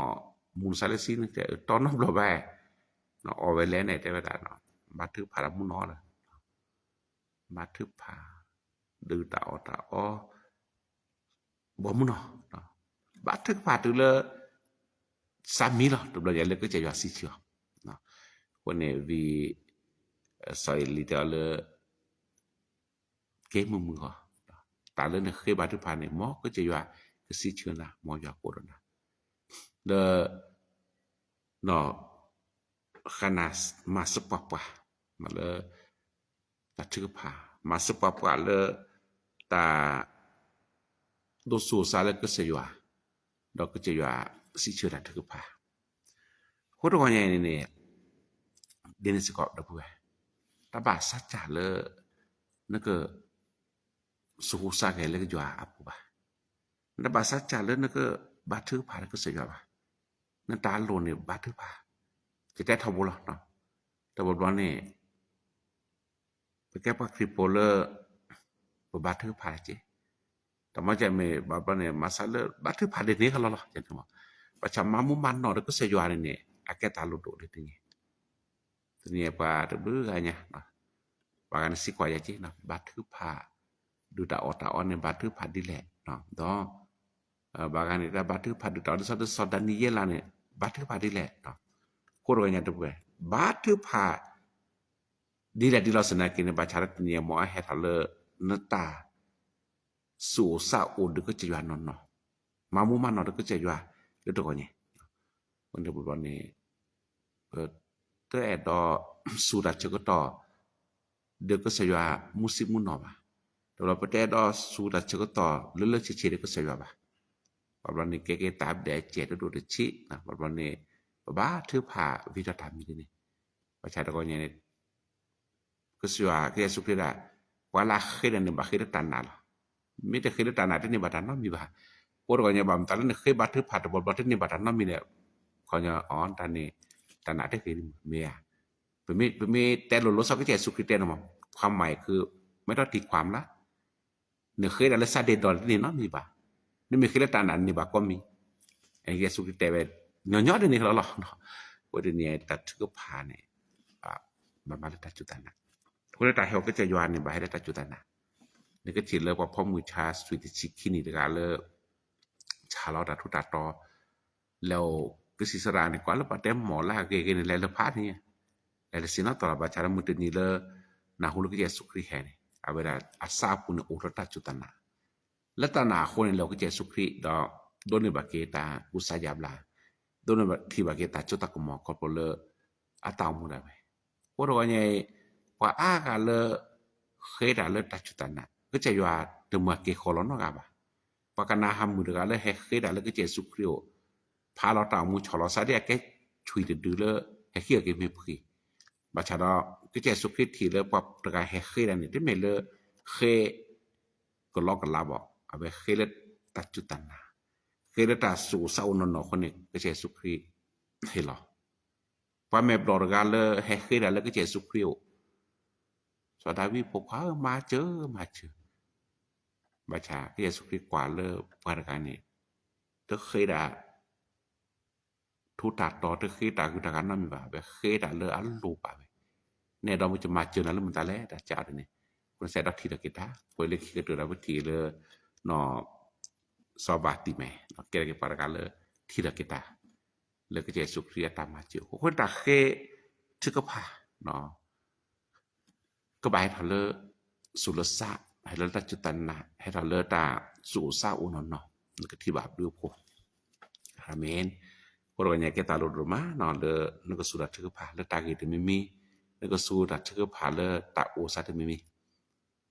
မူၤစါလၢဆံန့ၣ် တဲတီနီတဘျီဘၣ် အီၣ်ဝဲလဲၣ်န့ၣ် တဲဝဲဒၣ် ဘါထုကဖၣ်တၢ်မုၢ်နီၤလီၤ ဘါထုကဖၣ် ဒုးတၢ်အီၣ်တၢ်အီ ဘီမုၢ်နီၤ ဘါထုကဖၣ်တုၤလၢ စၢ်မံလီၤ တဘျီညါလၢကစၢ်ယွၤစံးဆၢအီၤ အဃိန့ၣ်ဝံၤ စီၤအ့လံတဲအီၤလၢ က့ၤမုာ်မုာ်ဂီၤ တၢ်လၢနဃ့ဘါထုကဖၣ်န့ၣ် မ်ကစၢ်ယွၤကစံးဆၢနၤ မ်ယွၤကိးဒီးနၤ လၢ နီၢ်ဃါနၤ မၤစၢၤပှၤပှၢ် မၤလၢ တၢ်ထုကဖၣ် မၤစၢၤပှၤပှၢ်လၢ တၢ် ဒိးသူၣ်အုးသးလၢကစၢ်ယွၤ ဒီးကစၢ်ယွၤစံးဆၢတၢ်ထုကဖၣ် အဃိတဂီၤညါအံၤန့ၣ် ဒ်န့ၣ်စ့ၢ်ကီး ဒီပုၢ်ဝဲၢ် တဘၣ်စးစၢ်လၢ နက သူၣ်ဟူသးဂဲၤလၢကစၢ်ယွၤအပူၤဘၣ်. နတဘၣ်စးစၢ်လၢနကဘါထုကဖၣ်လၢကစၢ်ယွၤဘၣ်. နတၢ်လိၣ်န့ၣ်ဘါထုကဖၣ်, ယတဲထီဘိလီၤ. တဘျီဘျီန့ၣ် ပကဲပှၤခရံာ်ဖိလၢ ပဘါထုကဖၣ်တက့ၢ်. တမ့ၢ်ကမ့ၢ်ဘၣ်ဘျီန့ၣ် မၤစၢ်လၢဘါထုကဖၣ်ဒ်န့ၣ်ကလီလီၤ. ဘၣ်ဆၣ်မၤမူမၤနီၢ်ဒီးကစၢ်ယွၤန့ၣ်န့ၣ် အကဲတၢ်လိၣ်ဒိၣ်လၢတနံၤ တနံၤပှၤတဘျုးဂၤညါ ဘၣ်ဂၤန့ၣ်စံးကွၢ်ယၤက့ၤ ဘါထုကဖၣ် ဒုးတၢ်အီၣ်တၢ်အီန့ၣ် ဘါထုကဖၣ်ဒ်လဲၣ်, ဒီး ဘၣ်ဂၤန့ၣ် တၢ်ဘါထုကဖၣ်ဒုးတၢ်အီၣ်ဒ်သိး ဒ်သိးဒၤနံးယ့လးန့ၣ် ဘါထုကဖၣ်ဒ်လဲၣ်, အဃိတဂီၤညါတပှဲၤ ဘါထုကဖၣ် ဒ်လဲၣ်ဒ်လဲၣ်သနာ်က့န့ၣ် ဘၣ်ဆၣ်လၢတနံၤအံၤ မ်အဟဲထီၣ်လၢ နတၢ် သူၣ်အိၣ်သးအိၣ်ဒီးကစၢ်ယွၤနီၢ်နီၢ်, မၤမူမၤနီၢ်ဒီးကစၢ်ယွၤလၢတဂီၤညါ, အဃိန့ၣ်ဘျီန့ၣ် ပတအဲၣ်ဒိးစူၤတၢ်ဆၢကတီၢ် ဒီးကစၢ်ယွၤမုၢ်ဆ့ၣ်မုၢ်နီၢ်ဘၣ်. တဘျီပတအဲၣ်ဒိးစူၤတၢ်ဆၢကတီၢ်လၢလၢဆ့ဆ့ဒီးကစၢ်ယွၤဘၣ်. ဘၣ်ဘျီန့ၣ် ကဲက့ၤတၢ်ဒဲးစဲးတဒိၣ်တဆံး, ဘၣ်ဘျီန့ၣ် ပဘါထုကဖၣ်ဝံၤဒီးတၢ်မံၤန့ၣ်, ဘၣ်ဆၣ်တဂီၤညါန့ၣ် ကစၢ်ယွၤ ကစၢ်ယ့ၣ်ၡူးခရံာ်ဒၣ် ပှၤလၢအဃ့ဒီးန့ၣ် ဘၣ်ဃ့လၢတၢ်နာ်လီၤ. မ့ၢ်တဃ့လၢတၢ်နာ် တန့ၢ်ဘၣ်တၢ်နီတမံၤဘၣ်. အဃိတဂီၤညါ ဘၣ်မတၤလၢနဃ့ဘါထုကဖၣ်တဘျီဘျီ တန့ၢ်ဘၣ်တၢ်နီတမံၤဒီး ခီညီ အတၢ်န့ၣ် တၢ်နာ်တဂ့ၤမ့ၢ်ဧါ. ပမ့ၢ်တဲလိၤလိၤစ့ၢ်ကီးကစၢ်ယ့ၣ်ၡူးခရံာ်တဲန့ၣ်မး ความหมายคือ ไม่ต้องตีความละ နဃ့ဒၣ်လၢ Sunday ဒီး တန့ၢ်နီတမံၤဘၣ်. နမ့ၢ်ဃ့လၢတၢ်နာ်န့ၢ်ဘၣ်ကိးမံၤ. ကစၢ်ယ့ၣ်ၡူးခရံာ်တဲဝဲ ညီညီဒ်န့ၣ်လီၤလီၤ. အဃိတနံၤအံၤ တၢ်ထုကဖၣ်န့ၣ် ဘၣ်မၤလၢတၢ်စူၢ်တၢ်နာ်, အဃိလၢတၢ်ဟဲအိၣ်ကစၢ်ယွၤန့ၣ် ဘၣ်ဟဲလၢတၢ်စူၢ်တၢ်နာ်, နကထံၣ်လၢပှၤဖီမုၢ်ဆါစွံတဆံခံနံၣ်တဂၤလၢ ဆၣ်လီၤတၢ်ထူးတၢ်တီၤ လဲၤအိၣ်ကစံၣ်စရၣ်န့ၣ် ကွၢ်လၢပှၤတဲမီၢ်လၢအဂ့ၤဂ့ၤန့ၣ် လဲၤလၢဖးန့ၣ်, လဲၤတစံးနီတတီၤလီၤ. ဘၣ်ဆၣ်လၢမုၢ်တနံၤလၢ နၢ်ဟူလၢကစၢ်ယ့ၣ်ၡူးခရံာ်ဟဲန့ၣ် အဝဲဒၣ်အသးအပူၤန့ၣ်အိၣ်ထီၣ်တၢ်စူၢ်တၢ်နာ်, လၢတၢ်နာ်အဃိန့ၣ် လဲၤအိၣ်ကစၢ်ယ့ၣ်ၡူးခရံာ်ဒီး ဒိးန့ၢ်ဘၣ်က့ၤတၢ်ကူစါယါဘျါ, ဒိးန့ၢ်ထံၣ်ဘၣ်က့ၤတၢ်စိတၢ်ကမီၤခီဖျိလၢ အတၢ်အိၣ်မူဒၣ်ဝဲ. အဃိတဂီၢ်ညါအံၤ ပှၤအါဂၤလၢ ဃ့တၢ်လၢတၢ်စူၢ်တၢ်နာ် ကစၢ်ယွၤတမၤက့ၤဃီၤလီၤနီတဂၤဘၣ်. ပှၤကနၤဧၣ်မုၣ်တဂၤလၢဟဲဃ့တၢ်လၢကစၢ်ယ့ၣ်ၡူးခရံာ်အအိၣ်, ဖးလီၤတၢ်အိၣ်မူ ဆီၣ်လီၤစးဒ်အကဲဆွံၣ်တဒုလၢ ဟဲဃ့အီၤက့ၤမ့ၢ်ပှ့ၤ, ဘၣ်ဆၣ်ဒီး ကစၢ်ယ့ၣ်ၡူးခရံာ်ထံၣ်လၢပှၤတဂၤဟဲဃ့တၢ်န့ၣ် တမ့ၢ်လၢ ဃ့ ကလီကလီဘၣ်, အဝဲဃ့လၢတၢ်စူၢ်တၢ်နာ်, ဃ့လၢတၢ်သူၣ်အိၣ်သးအိၣ်နီၢ်နီၢ်အဃိန့ၣ် ကစၢ်ယ့ၣ်ၡူးခရံာ်ဟ့ၣ်လီၤ. ပှၤမဲာ်ဘျီၣ်တဂၤလၢဟဲဃ့တၢ်လၢကစၢ်ယ့ၣ်ၡူးခရံာ်အအိၣ်, စီၤဒၤဝံးဖိခွါဧၢ မၤစၢၤ မၤစၢၤ, ဘၣ်ဆၣ်ကစၢ်ယ့ၣ်ၡူးခရံာ်ကွၢ်လၢပှၤတဂၤန့ၣ် တဃ့တၢ် ထူးတၢ်တီၤ တဃ့တၢ်ဂုၤတၢ်ဂၤနီတမံၤဘၣ်, အဝဲဃ့တၢ်လၢအလိၣ်ဘၣ်ဝဲ, နဲဒီးမ့ၢ်ယမၤစၢၤနၤလၢမတၤလဲၣ် တၢ်ကးအီၤန့ၣ်, အဃိန့ၣ်စဲးဒီးထံၣ်ထီၣ်က့ၤတၢ်, ပှၤလၢခံကတၢၢ်ဒီးပထံၣ်လၢ နီၢ် စီၤဘၤတံမဲး ကဲထီၣ်က့ၤပှၤတဂၤလၢ ထံၣ်ထီၣ်က့ၤတၢ် လၢကစၢ်ယ့ၣ်ၡူးခရံာ်အတၢ်မၤစၢၤအဃိ, အဃိတၢ်ဃ့ထုကဖၣ် ကဘၣ်ဟဲထီၣ်လၢ သူၣ်လၢစၢ်, ဟဲထီၣ်လၢတၢ်စူၢ်တၢ်နာ်, ဟဲထီၣ်လၢတၢ်သူၣ်အိၣ်သးအိၣ်နီၢ်နီၢ်, နကထံၣ်ဘၣ်ဘျုးအဖှိၣ်, အၤမ့ၣ်. အဃိတဂီၢ်ညါကဲတၢ်လိၣ်ဒိၣ်မးနီၤ လၢနကစူၢ်တၢ်ထုကဖၣ်လၢတၢ်ဂ့ၢ်တမံၤမံၤ, နကစူၢ်တၢ်ထုကဖၣ်လၢတၢ်အိၣ်သးတမံၤမံၤ,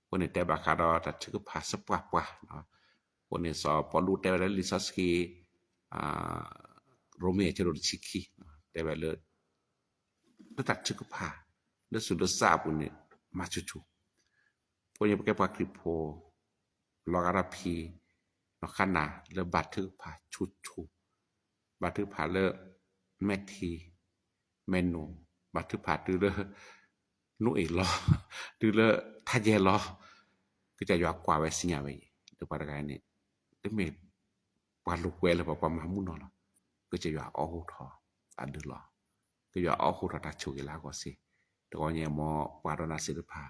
အဃိန့ၣ်တဲဘၣ်ဃးဒီးတၢ်ထုကဖၣ်စပှၢ်ပှၢ်, အဃိန့ၣ်စီၤပီလူးတဲဝဲဒၣ်လၢလံာ်စီဆှံ ရိမ့ၤအဆၢဒိၣ်တဆံခံ, တဲဝဲလၢ လၢတၢ်ထုကဖၣ် လၢသူၣ်လၢစၢ်အပူၤန့ၣ် မၤဆူၣ်ဆူၣ်, အဃိန့ၣ်ပကဲပှၤခရံာ်ဖိ လီၤဂာ်ဒီးဖံး နီၢ်ဃါနၤလၢဘၣ်ထုကဖၣ်ဆူၣ်ဆူၣ်, ဘၣ်ထုကဖၣ်လၢ မဲာ်ထံ မဲာ်နိၣ်, ဘၣ်ထုကဖၣ်တုၤလၢ နိအ့ၣ်လီၤ, တုၤလၢထးယဲၢ်လီၤ, ကစၢ်ယွၤကွၢ်ဝဲစံၣ်ညီၣ်ဝဲအံၤ လၢပှၤတဂၤန့ၣ် တမ့ၢ် ပှၤလိာ်ကွဲလၢပှၤ ပှၤမၤမူနီၢ်လီၤ. ကစၢ်ယွၤအီၣ်ဟူထီၣ်အဒုးလီၤ. ကစၢ်ယွၤအီၣ်ဟူထီၣ်တၢ်ဆိၣ်ဂ့ၤလၢအဂီၢ်စ့ၢ်, တဂီၢ်ညါမ်ပှၤဒီးနၤသ့ၣ်တဖၣ်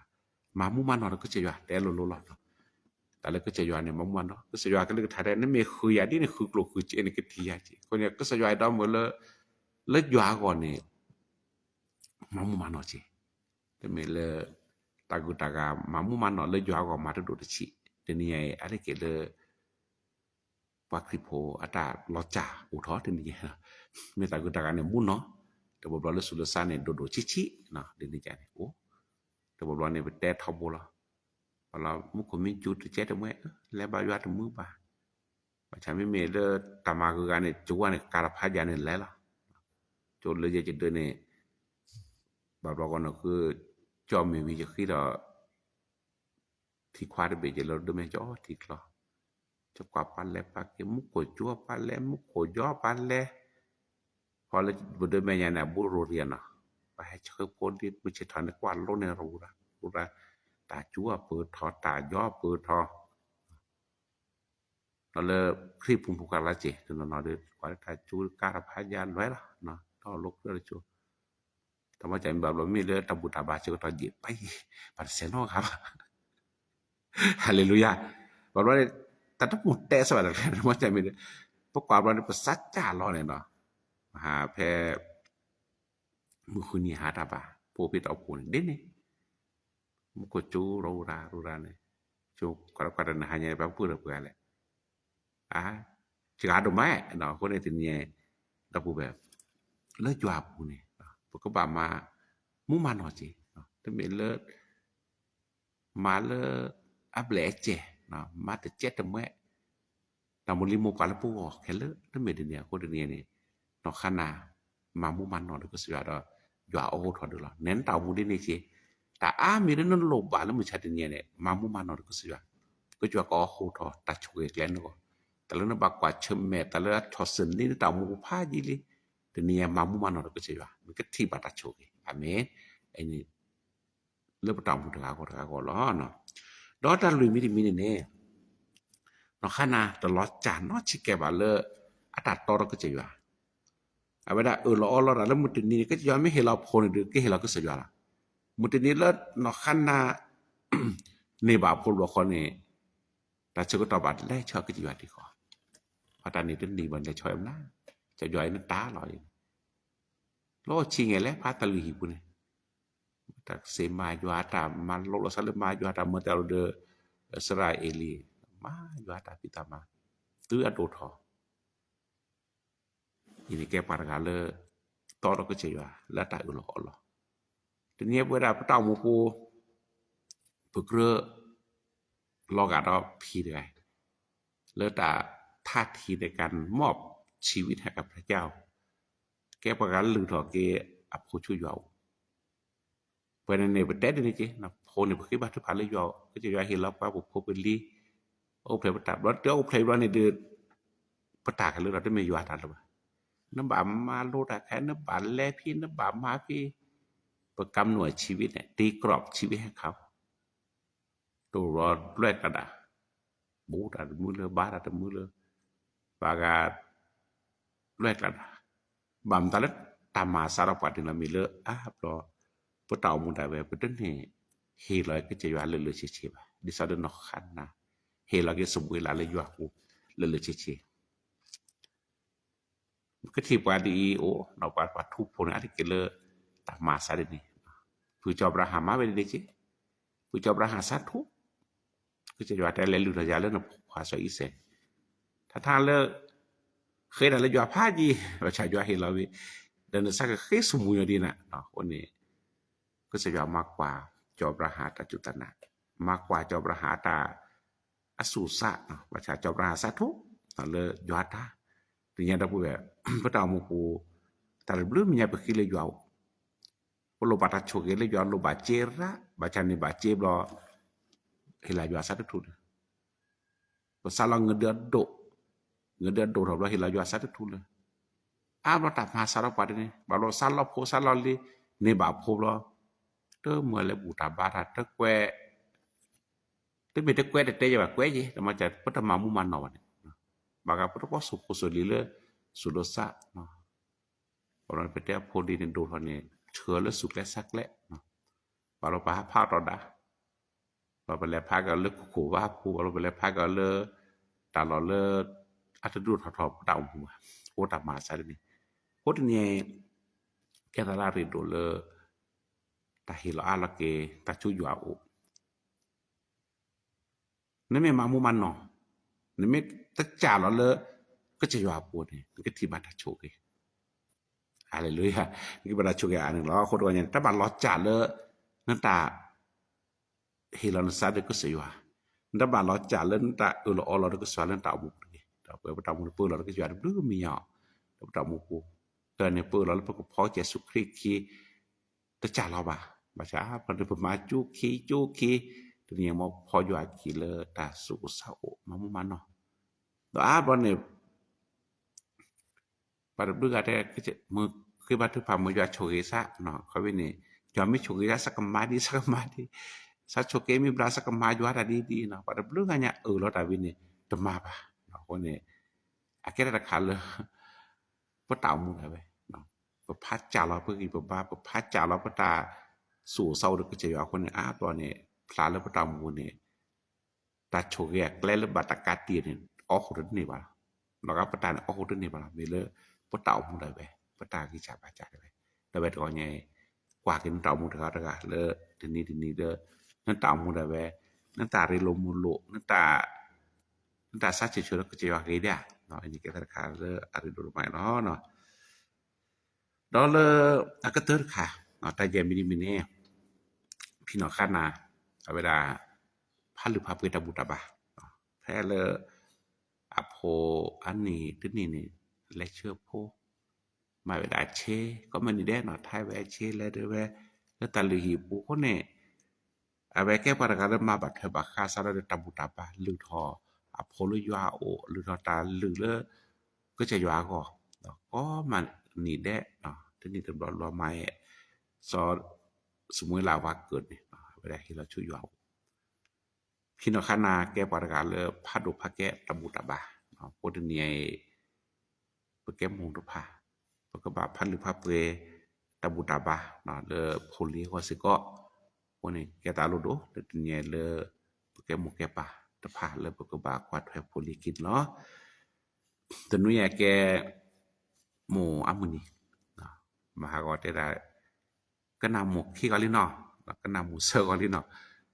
မၤမူမၤနီၢ်ဒီးကစၢ်ယွၤ တဲလိၤလိၤလီၤ. တၢ်လၢကစၢ်ယွၤန့ၣ် မၤမူမၤနီၢ်, ကစၢ်ယွၤကလုၢ်ကထါတဲ နမ့ၢ်ဃုာ်ယၤဒ်န့ၣ် ဃုာ်ကျိၣ်ဃုာ်စ့န့ၣ် ကထံၣ်ယၤက့ၤ, အဃိန့ၣ် ကစၢ်ယွၤအဲၣ်ဒိးမုၢ်လၢ လၢယွၤအဂီၢ်န့ၣ် မၤမူမၤနီၢ်က့ၤ, တမ့ၢ်လၢ တၢ်ဂုၤတၢ်ဂၤ မၤမူမၤနီၢ်လၢယွၤအဂီၢ်မၤတဒိၣ်တဆံး, တနံၤညါအံၤ အါတက့ၢ်လၢ ပှၤခရံာ်ဖိအတၢ်လီၤစၢ်အိၣ်ထီၣ်တနံၤညါ, မ့ၢ်တၢ်ဂုၤတၢ်ဂၤန့ၣ်မူနီၢ်, တဘျီဘျီလၢသူၣ်လၢစၢ်န့ၣ် ဒိၣ်ဒိၣ်ဆံးဆံး, တနံၤညါန့ၣ်အိၣ်, တဘျီဘျီန့ၣ် ပတဲထီဘိလီၤ, ပှၤလၢမူခိၣ်မံကၠူတကဲတမှဲ, လဲၤဘါယွၤတမုာ်ဘၣ်, ဘၣ်ဆၣ်မ့မ့ၢ်လၢတၢ်မၤဂုၤဂၤန့ၣ် ကၠိဝဲန့ၣ် ကးတဖးယၤန့ၣ်လဲၤလီၤ, ကၠိလၢယဲၢ်ကဒၢန့ၣ် ဘၣ်ဘျီဂီၢ်န့ၣ်ဃု ကၠီမ့ၢ်ဝံၤယဃ့ဒီး ထံခွါတဘ့ၣ်ယဲၢ်လၢဒိၣ်မဲာ်ကၠီထံကျီ, ကကွၢ်ပှၤလဲၤပှၤက့ၤ မူခိၣ်ကၠိပှၤလဲၤ မူခိၣ်ယီပှၤလဲၤ, ဖီလၢပဒိၣ်မဲာ်ညါန့ၣ် အဘူးရိၤရံနီၤ, ပှၤဟဲဆှၢဖိဒ်မုၢ်ဆ့ၣ်ထီၣ်န့ၣ် ကွၢ်လိန့ၣ်ရူၤရၤရူၤရၤ, တၢ်ကၠိအပၢၢ်ထီၣ် တၢ်ယီပၢၢ်ထီၣ် ဒီးလၢခရံာ်ဖိမုၣ်ကလါစ့ၢ် တနီၤနီၤဒီး ကွၢ်လၢတၢ်ကၠိကါတဖးယၤလွဲလီၤ, ဒီးလိာ်ကြၢးတကၠိ, တၢ်မီၢ်ကၠၢ်မံၤဘၣ်ဘျီမ့ၢ်လၢတၢ်ဘူၣ်တၢ်ဘါစ့ၢ်ကီးထီၣ်ယံာ်ပၢ်ယံာ် ဘၣ်တဆဲးနီတဂၤဘၣ်, ဟၤလ့လူယၤ, ဘၣ်ဘျီန့ၣ် တၢ်တပူၤတဲစ့ၢ်ဘၣ်တၢ်တမီၢ်ကၠၢ်မံၤဒီး, ပကွၢ်ဘျီန့ၣ် ပစးကၢ်လီၤန့ၣ်နီၤ, မဟါဖဲ မုၢ်ဃုနံၤဟါတၢ်ဘၣ် ဖိဖ့ၣ်တီဖိန့ၣ် ဒ်န့ၣ် မူခိၣ်ကၠိရူၤရၤရူၤရၤန့ၣ်, ကၠိကွၢ်တကွၢ်တနၤဟါညါန့ၣ် ပှၤပှၢ်ဒီးပှၤလဲၣ်, အါ, စှၤဒိၣ်မး, အဃိန့ၣ်တနံၤညါ, ဒီပုၢ်ဝဲၢ်, လၢယွၤအပူၤန့ၣ်, ပကဘၣ်မၤ, မူမၤနီၢ်က့ၤ, တမ့ၢ်လၢ မၤလၢ အဘျဲၣ်အစဲၣ်, မၤတကဲတမှဲ, တၢ်မိၢ်လံၤမိၢ်ပှၢ်လၢပဂီၢ်ခဲလၢာ် တမ့ၢ်တနံၤအဃိတနံၤန့ၣ်, နီၢ်ခါနၤ, မၤမူမၤနီၢ်ဒီးကစၢ်ယွၤဒီး, ယွၤအီၣ်ဟူထီၣ်ဒုးလီၤ. နဲနတၢ်အိၣ်မူဒ်န့ၣ်က့ၤ, တၢ်အါမံၤလၢနလိၣ်ဘၣ်လၢမုၢ်ဆါတနံၤန့ၣ် မၤမူမၤနီၢ်ဒီးကစၢ်ယွၤ, ကစၢ်ယွၤကအီၣ်ဟူထီၣ်တၢ်ဆိၣ်ဂ့ၤကျဲနဂီၢ်, တၢ်လၢနဘၣ်ကွၢ်ဆၢၣ်မဲာ် တၢ်လၢအဆီၣ်ဆၢၣ်န့ၢ်နတၢ်အိၣ်မူဖးယံာ်လံ, တနံၤညါမၤမူမၤနီၢ်ဒီးကစၢ်ယွၤ နကထံၣ်ဘၣ်တၢ်ဆိၣ်ဂ့ၤ, အၤမ့ၣ်, အန့ၣ် လၢပတၢ်အိၣ်မူတဂၤဂီၢ်တဂၤဂီၢ်လီၤ. ဒီးတၢ်လွံၢ်မံၤတမံၤန့ၣ်န့ၣ်, နီၢ်ခါနၤတလီၤစၢ်နီတဆံးကဲဘၣ်လၢ အတၢ်တီဒီးကစၢ်ယွၤ, အဝဲဒၣ်အၢၣ်လီၤအီလီၤတၢ်လၢမုၢ်တနံၤန့ၣ် ကစၢ်ယွၤမ့ၢ်ဟ့ၣ်လီၤဖိန့ၣ်ဒီး ကဟ့ၣ်လီၤကစၢ်ယွၤလီၤ. မုၢ်တနံၤလၢနီၢ်ခါနၤ န့ၢ်ဘၣ်ဖိလီၤဃီန့ၣ်, တၢ်ဆၢကတီၢ်ဘၣ်လဲၤဆှၢကစၢ်ယွၤဒံးဃီ, ဖါတၢ်န့ၣ်တန့ၢ်ဘၣ်လဲၤဆှၢမနၤ, ကစၢ်ယွၤအံၤနတၢ်လီၤ, လီၤဆံးငဲၤလဲၣ် ဖါတၢ်လွံၢ်ဟံၣ်ပူၤန့ၣ် တၢ်ကစ့မၤယွၤတၢ်မၤလိလီၤစၢ်လၢမၤယွၤတၢ်မၤတၢ်လိၤဒီး အံၣ်စရ့လးအ့လံ, မၤယွၤတၢ်ဖံးတၢ်မၤ, သုအဒိၣ်ထီၣ် အံၤန့ၣ်ကဲပှၤတဂၤလၢ တီဒီးကစၢ်ယွၤလၢတၢ်အၢၣ်လီၤအီလီၤ. တနံၤအံၤပဝဲဒၣ်ပတၢ်အိၣ်မူပူၤ ပကြၢး လီၤဂာ်ဒီးဖံတဂၤ လၢတၢ်ထါထံးန့ၣ် การมอบชีวิตให้กับพระเจ้า ကဲပှၤဂၤလုၢ်ထီၣ်က့ၤအဖိဆူယွၤအိၣ် ပဝဲန့ၣ်န့ၣ် ပတဲဒ်န့ၣ်က့ၤ ဖိန့ၣ် ပဃ့ဘါထုကဖၣ်လၢယွၤအိၣ် ကစၢ်ယွၤဟ့ၣ်လီၤပှၤပဖိပလံၤ အိၣ်ဖျဲၣ်ပတၢ်ဘျီ တအိၣ်ဖျဲၣ်ဘျီန့ၣ်ဒီး ပတၢ်ကလုာ်ဒီးတမ့ၢ်ယွၤတၢ်လၢၤဘၣ်. နဘၣ်မၤလိတၢ်ခဲ နဘၣ်လဲၤဖံ နဘၣ်မၤဖံ ပกำหนดชีวิตန့ၣ် ตีกรอบชีวิตให้เขา တိၢ်ရီၤလွဲၢ်ကျါဒၣ် ဘူးတၢ်တမုာ်လၢ ဘါတၢ်တမုာ်လၢ ပှၤဂၤ လွဲၢ်ကျါဒၣ် ဘၣ်မတၤလၢတၢ်မၤစၢ်ဒီးပှၤန့ၣ်လီၤ မ့ၢ်လၢအါဘျီ ပတၢ်အိၣ်မူဒၣ်ဝဲ ပတန့ၢ်ဟ့ၣ်လီၤကစၢ်ယွၤလၢလၢဆ့ဆ့ဘၣ် ဒ်သိးဒီးနီၢ်ဃါနၤ ဟ့ၣ်လီၤက့ၤစမူၤအ့လးလၢယွၤအပူၤ လၢလၢဆ့ဆ့ ပကထံၣ်ပှၤဒ်အံၤအိၣ် ဒီးပှၤပှၤထူဖိန့ၣ် အါတက့ၢ်လၢ တၢ်မၤစၢ်ဒ်န့ၣ် ဖုကၠီၤအၤဘြၤဟၣ်မၤဝဲဒ်န့ၣ်က့ၤ ဖုကၠီၤအၤဘြၤဟၣ်စးထူ ကစၢ်ယွၤတဲလဲၤလုၢ်ထီၣ်ယၤလၢနဖိခွါစီၤအံၤစဲး ထါထါလၢ ဃ့တၢ်လၢယွၤဖးယံၤ ဘၣ်ဆၣ်ယွၤဟ့ၣ်လီၤဝံၤ ဒီးနဆၢကဃ့စမူၤညီဒ်နၤ အဃိန့ၣ် ကစၢ်ယွၤမၤကွၢ်ကၠီၤအၤဘြၤဟၣ်တၢ်စူၢ်တၢ်နာ် မၤကွၢ်ကၠီၤအၤဘြၤဟၣ်တၢ် အစူၢ်စး ဘၣ်ဆၣ်ကၠီၤအၤဘြၤဟၣ်စးထူ လၢယွၤတၢ် တနံၤညါဒီပုၢ်ဝဲၢ် ပတၢ်အိၣ်မူပူၤ တၢ်တဘျုးမဲာ်ညါပဃ့လၢယွၤအိၣ် ပလိၣ်ဘၣ်တၢ်ဆိၣ်ဂ့ၤလၢယွၤ လိၣ်ဘၣ်စ့ရၣ် ဘၣ်ဆၣ်န့ၣ်ဘၣ်စ့ဘျီ ဟ့ၣ်လီၤယွၤအစးတထူၣ်န့ၣ် ပစးလီၤငဒၢအဒိၣ် ငဒၢအဒိၣ်ထီၣ်ဘျီ ဟ့ၣ်လီၤယွၤအစးတထူၣ်လၢ အါဘျီတၢ်မၤစၢ်ဒီးပှၤတန့ၣ် ဘၣ်ဘျီစးလီၤဖိစးလီၤလံၤ န့ၢ်ဘၣ်ဖိဘျီ တမ့ၢ်လၢဘူၣ်တၢ်ဘါတၢ် တကွဲး တမ့ၢ်တကွဲးတတဲယဲဘၣ် ကွဲးယဲ တမၤစၢ် ပတမၤမူမၤနီၢ်ဘၣ်န့ၣ် ဘၣ်ဃးပတကွၢ်စိၣ်ဖိစိၣ်လံၤလၢ စိၤလိၤစး ပတဲအဖိလံၤန့ၣ်ဒိၣ်ထီၣ်န့ၣ် ဆှၢလၢစူၢ်ကျဲစးကျဲ ဘၣ်လီၤပဟးဖးအီၤတီဒါ ဘၣ်ပလဲၤဖးက့ၤအီၤလၢခိၣ်ခိၣ်ဘါပူၤ ဘၣ်လီၤပလဲၤဖးက့ၤအီၤလၢ တၢ်လီၢ်လၢ အတဒိၣ်ထီၣ်ထီၣ်ပတၢ်အိၣ်မူဘၣ် အိၣ်တၢ်မၤစၢ်ဒ်န့ၣ် အဃိတနံၤ ကဲသးလၢအရ့ဒိၣ်လၢ တၢ်ဟ့ၣ်လီၤအါလီၤက့ၤ တၢ်ဆူယွၤအအိၣ် နမ့ၢ်မၤမူမၤနီၢ်, နမ့ၢ်တစၢ်လီၤလၢ ကစၢ်ယွၤအပူၤန့ၣ် နကထံၣ်ဘၣ်တၢ်ဆိၣ်ဂ့ၤ, ဟါလ့လူယၤ, နကထံၣ်ဘၣ်တၢ်ဆိၣ်ဂ့ၤအါန့ၣ်လီၤ. အဃိတဂီၢ်ညါန့ၣ် တဘၣ်လီၤစၢ်လၢ နတၢ် ဟ့ၣ်လီၤနသးဒီးကစၢ်ယွၤ, နတဘၣ်လီၤစၢ်လၢနတၢ်အၢၣ်လီၤအီလီၤဒီးကစၢ်ယွၤလၢနတၢ်အိၣ်မူပူၤတဂ့ၤ. ဒီးပဝဲပတၢ်အိၣ်မူန့ၣ် ပအၢၣ်လီၤဒီးကစၢ်ယွၤတဘျုးမံၤညါအီၤ, ဒီးပတၢ်အိၣ်မူပူၤ, တၢ်န့ၣ်ပအၢၣ်လီၤလၢပကဖီကစၢ်ယ့ၣ်ၡူးခရံာ်အခံ တစၢ်လီၤဘၣ်. ဘၣ်ဆၣ် ပမၤကၠိခံကၠိခံ, တနံၤအံၤမ်ပဖီယွၤအခံလၢတၢ်သူၣ်အိၣ်သးအိၣ် မၤမူမၤနီၢ်, ဒီးအါဘျီန့ၣ် ပှၤတဘျုးဂၤတဲ မ့ၢ်ဃ့ဘါထုကဖၣ် မ့ၢ်ယွၤဆိၣ်ဂ့ၤစး, ခီဖျိန့ၣ် ယွၤမ့ၢ်ဆိၣ်ဂ့ၤစး စးကမၤဒ် စးကမၤဒ်, စးဆိၣ်က့မ့ၢ်ဘျါ စးကမၤယွၤတၢ်ဒ်ဒ်, ပှၤတဘျုးဂၤညါအၢၣ်လီၤတၢ်ဝံၤန့ၣ် တမၤဘၣ်. အဃိန့ၣ် အကဲတၢ်တခါလၢ ပတၢ်အိၣ်မူဒၣ်ဝဲ, ပဖးစၢ်လီၤပဂံၢ်ပဘါ, ပဖးစၢ်လီၤပတၢ်သူၣ်အိၣ်သးအိၣ်ဒီးကစၢ်ယွၤအဃိန့ၣ် အါဘျီန့ၣ် ဖျါလၢပတၢ်အိၣ်မူန့ၣ် တၢ်ဆိၣ်ဂ့ၤအကျဲလၢဘၣ်တၢ်ကးတံာ်န့ၣ် အီၣ်ဃုာ်တန့ၢ်ဘၣ်လီၤ. လီၤဂာ်ပတၢ်န့ၣ် အီၣ်ဃုာ်တန့ၢ်ဘၣ်လီၤ. မ့ၢ်လၢပတၢ်အိၣ်မူဒၣ်ဝဲ, ပတၢ်ဂံၢ်စၢ်ဘါစၢ်ဒၣ်ဝဲ, ဒီးဝဲတဂီၢ်ညါအံၤ ကွၢ်က့ၤနတၢ်အိၣ်မူတဂၤတဂၤလၢ တနံၤတနံၤလၢ နတၢ်အိၣ်မူဒၣ်ဝဲ, နတၢ်ရ့လိာ်မုာ်လိာ်, နတၢ် နတၢ်ဆါဆံးဆၢလၢကစၢ်ယွၤဂ့ၤဒၣ်, အန့ၣ်ကဲတၢ်တခါလၢအရ့ဒိၣ်တမံၤလီၤ. ဒီးလၢအကတၢၢ်တခါ, တၢ်ယဲၢ်မံၤတမံၤန့ၣ်, ဖံနီၢ်ဃါနၤ အဝဲဒၣ် ဖးလုၢ်ဖးပှ့ၤတၢ်ဘူၣ်တၢ်ဘါ, ဖဲလၢ အဖိအနံၣ်တနံၣ်န့ၣ် လဲၤဆှၢဖိ, မၤဝဲဒၣ်အဆ့, ကိးမုၢ်နံၤဒဲးနီၤ ထဲဝဲအဆ့လဲၤဒၣ်ဝဲ လၢတၢ်လုၢ်ဟံၣ်ပူၤအဃိန့ၣ် အဝဲကဲပှၤတဂၤလၢမၤဘၣ်ထွဲဘၣ်ဃးစးထီၣ်ဒီးတၢ်ဘူၣ်တၢ်ဘါ လုၢ်ထီၣ်အဖိလၢယွၤအအိၣ် လုၢ်ထီၣ်တၢ်လုၢ်လၢ ကစၢ်ယွၤအဂီၢ်, ဒီးကိးမုၢ်နံၤဒဲး တနံၣ်တဘျီဘျီမၤအီၤ စီၤၡမူၤအ့လးဝၤကၢၢ်န့ၣ် အဝဲဒၣ်ဟ့ၣ်လီၤဆူယွၤအအိၣ် ဖံနီၢ်ဃါနၤကဲပှၤတဂၤလၢဖးဒိၣ်ဖးကဲတၢ်ဘူၣ်တၢ်ဘါ, အဃိတနံၤအံၤ ပကဲမိၢ်တဖၣ် ပကဘၣ်ဖးလုၢ်ဖးပှ့ၤတၢ်ဘူၣ်တၢ်ဘါ လၢဖိလံၤအဂီၢ်စ့ၢ်ကီး, အဃိန့ၣ် ကဲသးလိၣ်ဒိၣ်လၢတနံၤအံၤလၢ ပကဲမိၢ်ကဲပၢ်တဖၣ်လၢပကဘၣ်ကွၢ်ထွဲဖိလံၤအခံန့ၣ်လီၤ. တနွံအံၤကဲ မိၢ်အါမုၢ်နံၤ, မဟါဂီၤတဲဒၣ် ကနၣ်မိၢ်ခံဂီၤလံနီၤ, ကနၣ်မိၢ်ဆၢဂီၤလံနီၤ,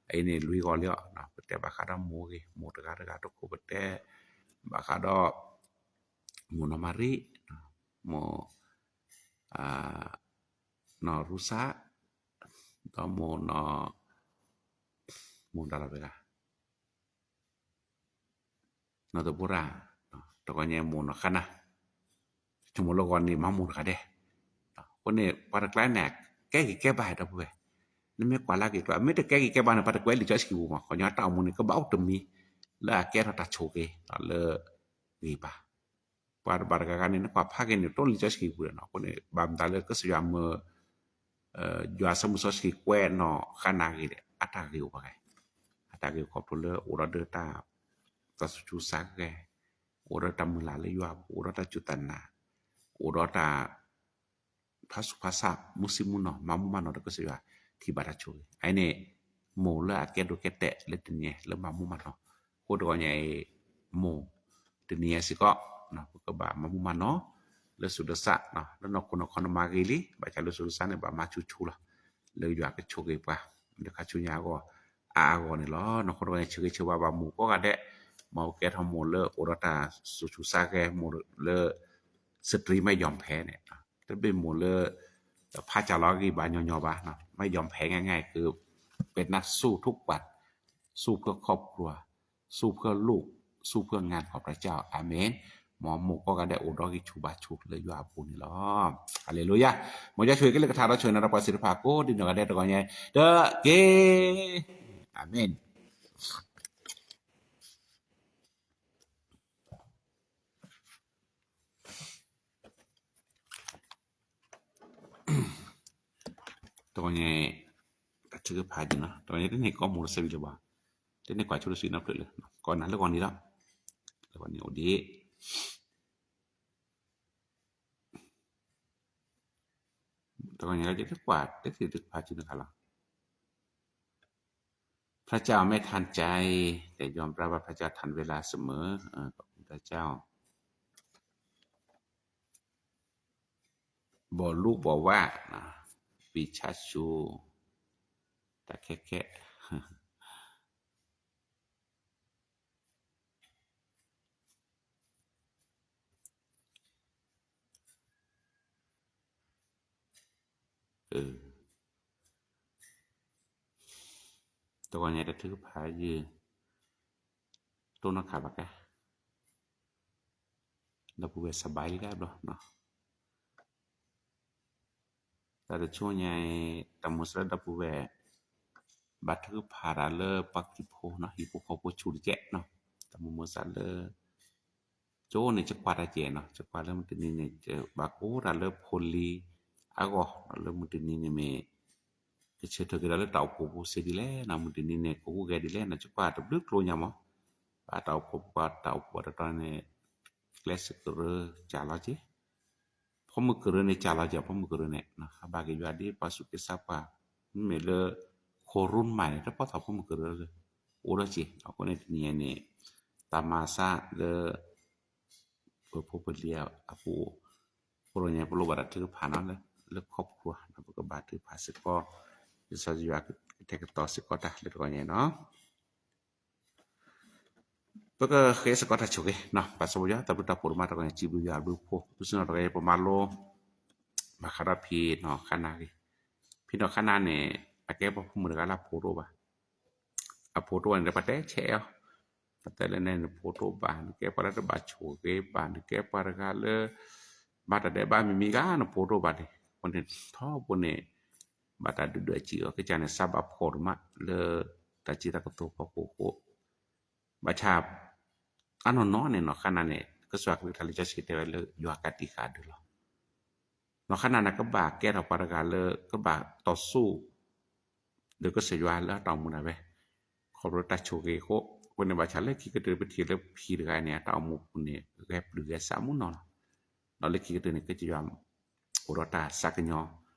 အအံၤန့ၣ်လွံၢ်ဂီၤလံအီၤ, ပတဲဘၣ်ဃးဒီးမိၢ်ဂ့ၤ မိၢ်တဂၤတဂၤတခိၣ် ပတဲဘၣ်ဃးဒီး မိၢ်နီၢ်မၤရံ မိၢ် နီၢ်ရူစၢ်, ဒီးမိၢ်နီၢ်, မိၢ်ဒၣ်လီၤဝဲဒၣ် နီၢ်သဘိရၣ်, တဂီၤညါမိၢ်နီၢ်ဃါနၤ, ဆိကမိၣ်လၢဂီၤန့ၣ် မၤမိၢ်တဂၤဒဲး. အဃိန့ၣ် ပှၤတကျါန့ၣ် ကဲဂ့ၤကဲဘါဒီပုၢ်ဝဲၢ်, နမ့ၢ်ကွၢ်လၢက့ၤကျါ မ့ၢ်တကဲဂ့ၤကဲဘါန့ၣ် ပှၤတကွဲးလံာ်စီဆှံပူၤမး, ခီညီတၢ်အိၣ်မူန့ၣ် ကဘၣ်အိၣ်တမံၤ လၢအကဲထီၣ်တၢ်ဆိၣ်ဂ့ၤ လၢဂ့ၤဘၣ် ပှၤတဘၣ်တဂၤဂၤန့ၣ် နကွၢ်ဖးက့ၤန့ၣ် တိလံာ်စီဆှံပူၤဒီးနီၤ, အဃိန့ၣ် ဘၣ်မတၤလၢကစၢ်ယွၤမၢ ယွၤစီၤမုၢ်စီဆှံကွဲးနီၢ်ဃါနၤဂ့ၤဒီး အတၢ်ဂ့ၤအိၣ်ဘၣ်ဂ့ၤ, အတၢ်ဂ့ၤအိၣ်ခီဖျိလၢအိၣ်ဒီးတၢ် တၢ်သူၣ်ဆူၣ်သးဂဲၤ, အိၣ်ဒီးတၢ်မုၢ်လၢ်လၢယွၤအပူၤ, အိၣ်ဒီးတၢ်စူၢ်တၢ်နာ်, အိၣ်ဒီးတၢ် ဖးဆူၣ်ဖးဆး မူဆံမူနီၢ် မၤမူမၤနီၢ်ဒီးကစၢ်ယွၤ ထံၣ်ဘၣ်တၢ်ဆိၣ်ဂ့ၤ. အအံၤန့ၣ် မိၢ်လၢအကဲဒိၣ်ကဲတဲာ်လၢတနံၤလၢမၤမူမၤနီၢ်, အဃိတဂီၤညါအံၤ မိၢ်တနံၤစ့ၢ်ကီး ပကဘၣ်မၤမူမၤနီၢ် လၢဆူးလၢစး, လၢနီၢ်ခိနီၢ်ခီနမၤဂ့ၤလံ, ဘၣ်ဆၣ်လၢဆူးလၢစးန့ၣ် ဘၣ်မၤဆူၣ်ဆူၣ်လီၤ, လၢယွၤကဆိၣ်ဂ့ၤပှၤ လၢခါဆူညါအဂီၢ် အါအါဂီၢ်န့ၣ်လီၤ. နီၢ်ခိတဂီၤညါ ဆၢဂ့ၤဆၢဝါဘၣ်မိၢ်ကိးဂၤဒဲး, မ်ကဲထီၣ်မိၢ်လၢအိၣ်ဒီးတၢ်သူၣ်ဆူၣ်သးဂဲၤ, မိၢ်လၢ စတြံမ့ၢ်ယီၢ်ဖဲန့ၣ်, တဘ့ၣ်မိၢ်လၢ ဖးစၢ်လီၤအဂံၢ်ဘါညီညီဘၣ်, မ့ၢ်ယီၢ်ဖဲง่ายๆ คือเป็นนักสู้ทุกวัน, สู้เพื่อครอบครัว, สู้เพื่อลูก, สู้เพื่องานของพระเจ้า. อาเมน. မ်မိၢ်ကိးဂၤဒဲးအိၣ်ဒီးဂံၢ်ဆူၣ်ဘါဆူၣ်လၢယွၤအပူၤန့ၣ်လီၤ. ဟါလ့လူယၤ. မ်ယွၤဆိၣ်ဂ့ၤက့ၤလၢကထါဒီးဆိၣ်ဂ့ၤနၤဒီးပှၤသ့ၣ်တဖၣ်ကိးဒ်နီၢ်ဂၤဒဲးတဂီၤညါ, တက့ၢ်. အၤမ့ၣ်. တဂီၤညါ, တၢ်ထုကဖၣ်က့ၤနီၤ, တဂီၤညါတန့ၢ်ကိးမူၤတစဲးဝံၤလၢၤဘၣ်, တန့ၢ်ကွၢ်ဆိတစံးနီတဖျၢၣ်လၢၤ, ကိးနၤလၢဂီၤန့ၣ်လီၤ, လၢဂီၤန့ၣ်အိၣ်ဒံး တဂီၤညါလၢတကွၢ်တသ့ၣ်တဖၣ်က့ၤတခါလီၤ. พระเจ้าไม่ทันใจ แต่ยอมรับว่าพระเจ้าทันเวลาเสมอ เออ ขอบคุณพระเจ้า บอกลูกบอกว่านะ ปีชาชู แต่แค่แค่ တဂီၤညါတၢ်ထုကဖၣ်ယုၢ် တိၢ်နီၣ်ခးဘၣ်ကါ ဒီပုၢ်ဝဲၢ်စဘါလံတၢ်ဘျီနီၤ, တၢ်တဆိညါအံၤ တၢ်မုၢ်စၢ်လၢဒီပုၢ်ဝဲၢ် ဘၣ်ထုကဖၣ်တၢ်လၢပှၤကံၢ်ဖိနီၤ, ဟံၣ်ဖိဃီဖိဆူၣ်တကဲးနီၤ, တၢ်မုၢ်မုၢ်စၢ်လၢ ကၠိန့ၣ် ကကွၢ်တၢ်ကဲးနီၤ, ကကွၢ်လၢမုၢ်တနံၤန့ၣ် ဘၣ်ကိးတၢ်လၢဖိလံၤအဂီၢ်, လၢမုၢ်တနံၤန့ၣ်မ့ၢ် ကဆၢထၢၣ်က့ၤဒီးလၢတၢ်အိၣ်ဖှိၣ်ပူၤစ့ဒ်လဲၣ်နီၤ, မုၢ်တနံၤန့ၣ် ကဟူးဂဲၤဒ်လဲၣ်နီၤ, ကကွၢ်တဘျုးကျိညါမး, ဘၣ်တၢ်အိၣ်ဖှိၣ်ပှၤတၢ်အိၣ်ဖှိၣ်တတီၤန့ၣ် ကျဲစၢးကရၢကၢ်လီၤက့ၤ, ဖိမုၣ်ကရၢန့ၣ်ကၢ်လီၤက့ၤ, ဖိမုၣ်ကရၢန့ၣ် ဟးဘၣ်က့ၤယွၤဒ်ပှၤစူၢ်က့ၤစၢ်ပှၤ, မ့မ့ၢ်လၢ ခိၣ်ရူၢ်မးန့ၣ် တပီၢ်သီဖိမုၣ်ကရၢ အိၣ်ဒီးက့ၤ, အဃိန့ၣ်တနံၤအံၤန့ၣ် တၢ်မၤစၢ်လၢ ပဖိပလံၤအပူၤ, အဃိတဂီၤညါ ပလိၣ်ဘၣ်တၢ်ထုကဖၣ်နီၤ လၢ လၢခီဖျိ ပကဘၣ်ထုကဖၣ်စ့ၢ်ကီး, လံာ်စီဆှံယွၤကတဲာ်ကတီၤစ့ၢ်ကီးတၢ်လၢတဂီၤညါနီၤ. ပကဃ့စ့ၢ်ကီးတၢ်ဆိၣ်ဂ့ၤနီၤ, ပၢ်စီဆှံယွၤ တၢ်ဘျုးတၢ်ဖှိၣ်ဒိၣ်မးတဂီၤညါ စံးဘျုးယွၤဘျုးဖှိၣ်, ပစံးနီၤတဂီၤညါ ပမၤလိ ဘၣ်ဃးဒီးဖံနီၢ်ဃါနၤဂ့ၤ, ဖံနီၢ်ဃါနၤန့ၣ် အကဲပှၤဖိမုၣ်တဂၤလၢအဖိတအိၣ်ဘၣ် အဖိတအိၣ်န့ၣ် ပှၤတဲဆဲးအီၤ, ပှၤတဲလၢန့ၣ် နဖိတအိၣ်ဘၣ်, နကဲပှၤလၢတဘၣ်ဆိၣ်ဂ့ၤဘၣ်, နကဲပှၤတဂၤလၢ ဘၣ်တၢ်ဒဲးဘးမံၤမံၤဂၤ နဖိတအိၣ်ဘၣ်န့ၣ်, အဃိန့ၣ်ထီဘိန့ၣ် ဘၣ်တၢ်ဒုၣ်ဒွဲၣ်စံးအီၤ, ကစၢ်န့ၣ် စၢ်ဘၣ်ဖှီၣ်ဒိၣ်မးလၢ တၢ်စံးတၢ်ကတိၤဖီခိၣ်အဃိ, ဘၣ်ဆၣ် အနီၢ်နီၢ်န့ၣ် နီၢ်ဃါနၤန့ၣ် ကစၢ်ခရံာ်ကထါလံာ်စီဆှံတဲဝဲလၢ ယွၤကးတံာ်ဃာ်အဒၢးလီၤ. နီၢ်ဃါနၤန့ၣ် ကဘၣ်ကဲထီၣ်ပှၤတဂၤလၢ ကဘၣ်တီၢ်ဆူၣ် ဒီးကစၢ်ယွၤလၢအတၢ်အိၣ်မူဒၣ်ဝဲ ခီဖျိတၢ်ဆိၣ်ဂ့ၤအဃိ, အဃိန့ၣ်ဘၣ်ဆၣ်လၢခံကတၢၢ်ပထံၣ်လၢဖံတဂၤန့ၣ် အတၢ်အိၣ်မူပူၤန့ၣ် ဂဲၤပျုၢ်ဂဲၤဆးမူနီၢ်လီၤ. ဒီးလၢခံကတၢၢ်န့ၣ် ကစၢ်ယွၤ အိၣ်ဒီးတၢ်သးကညီၤ,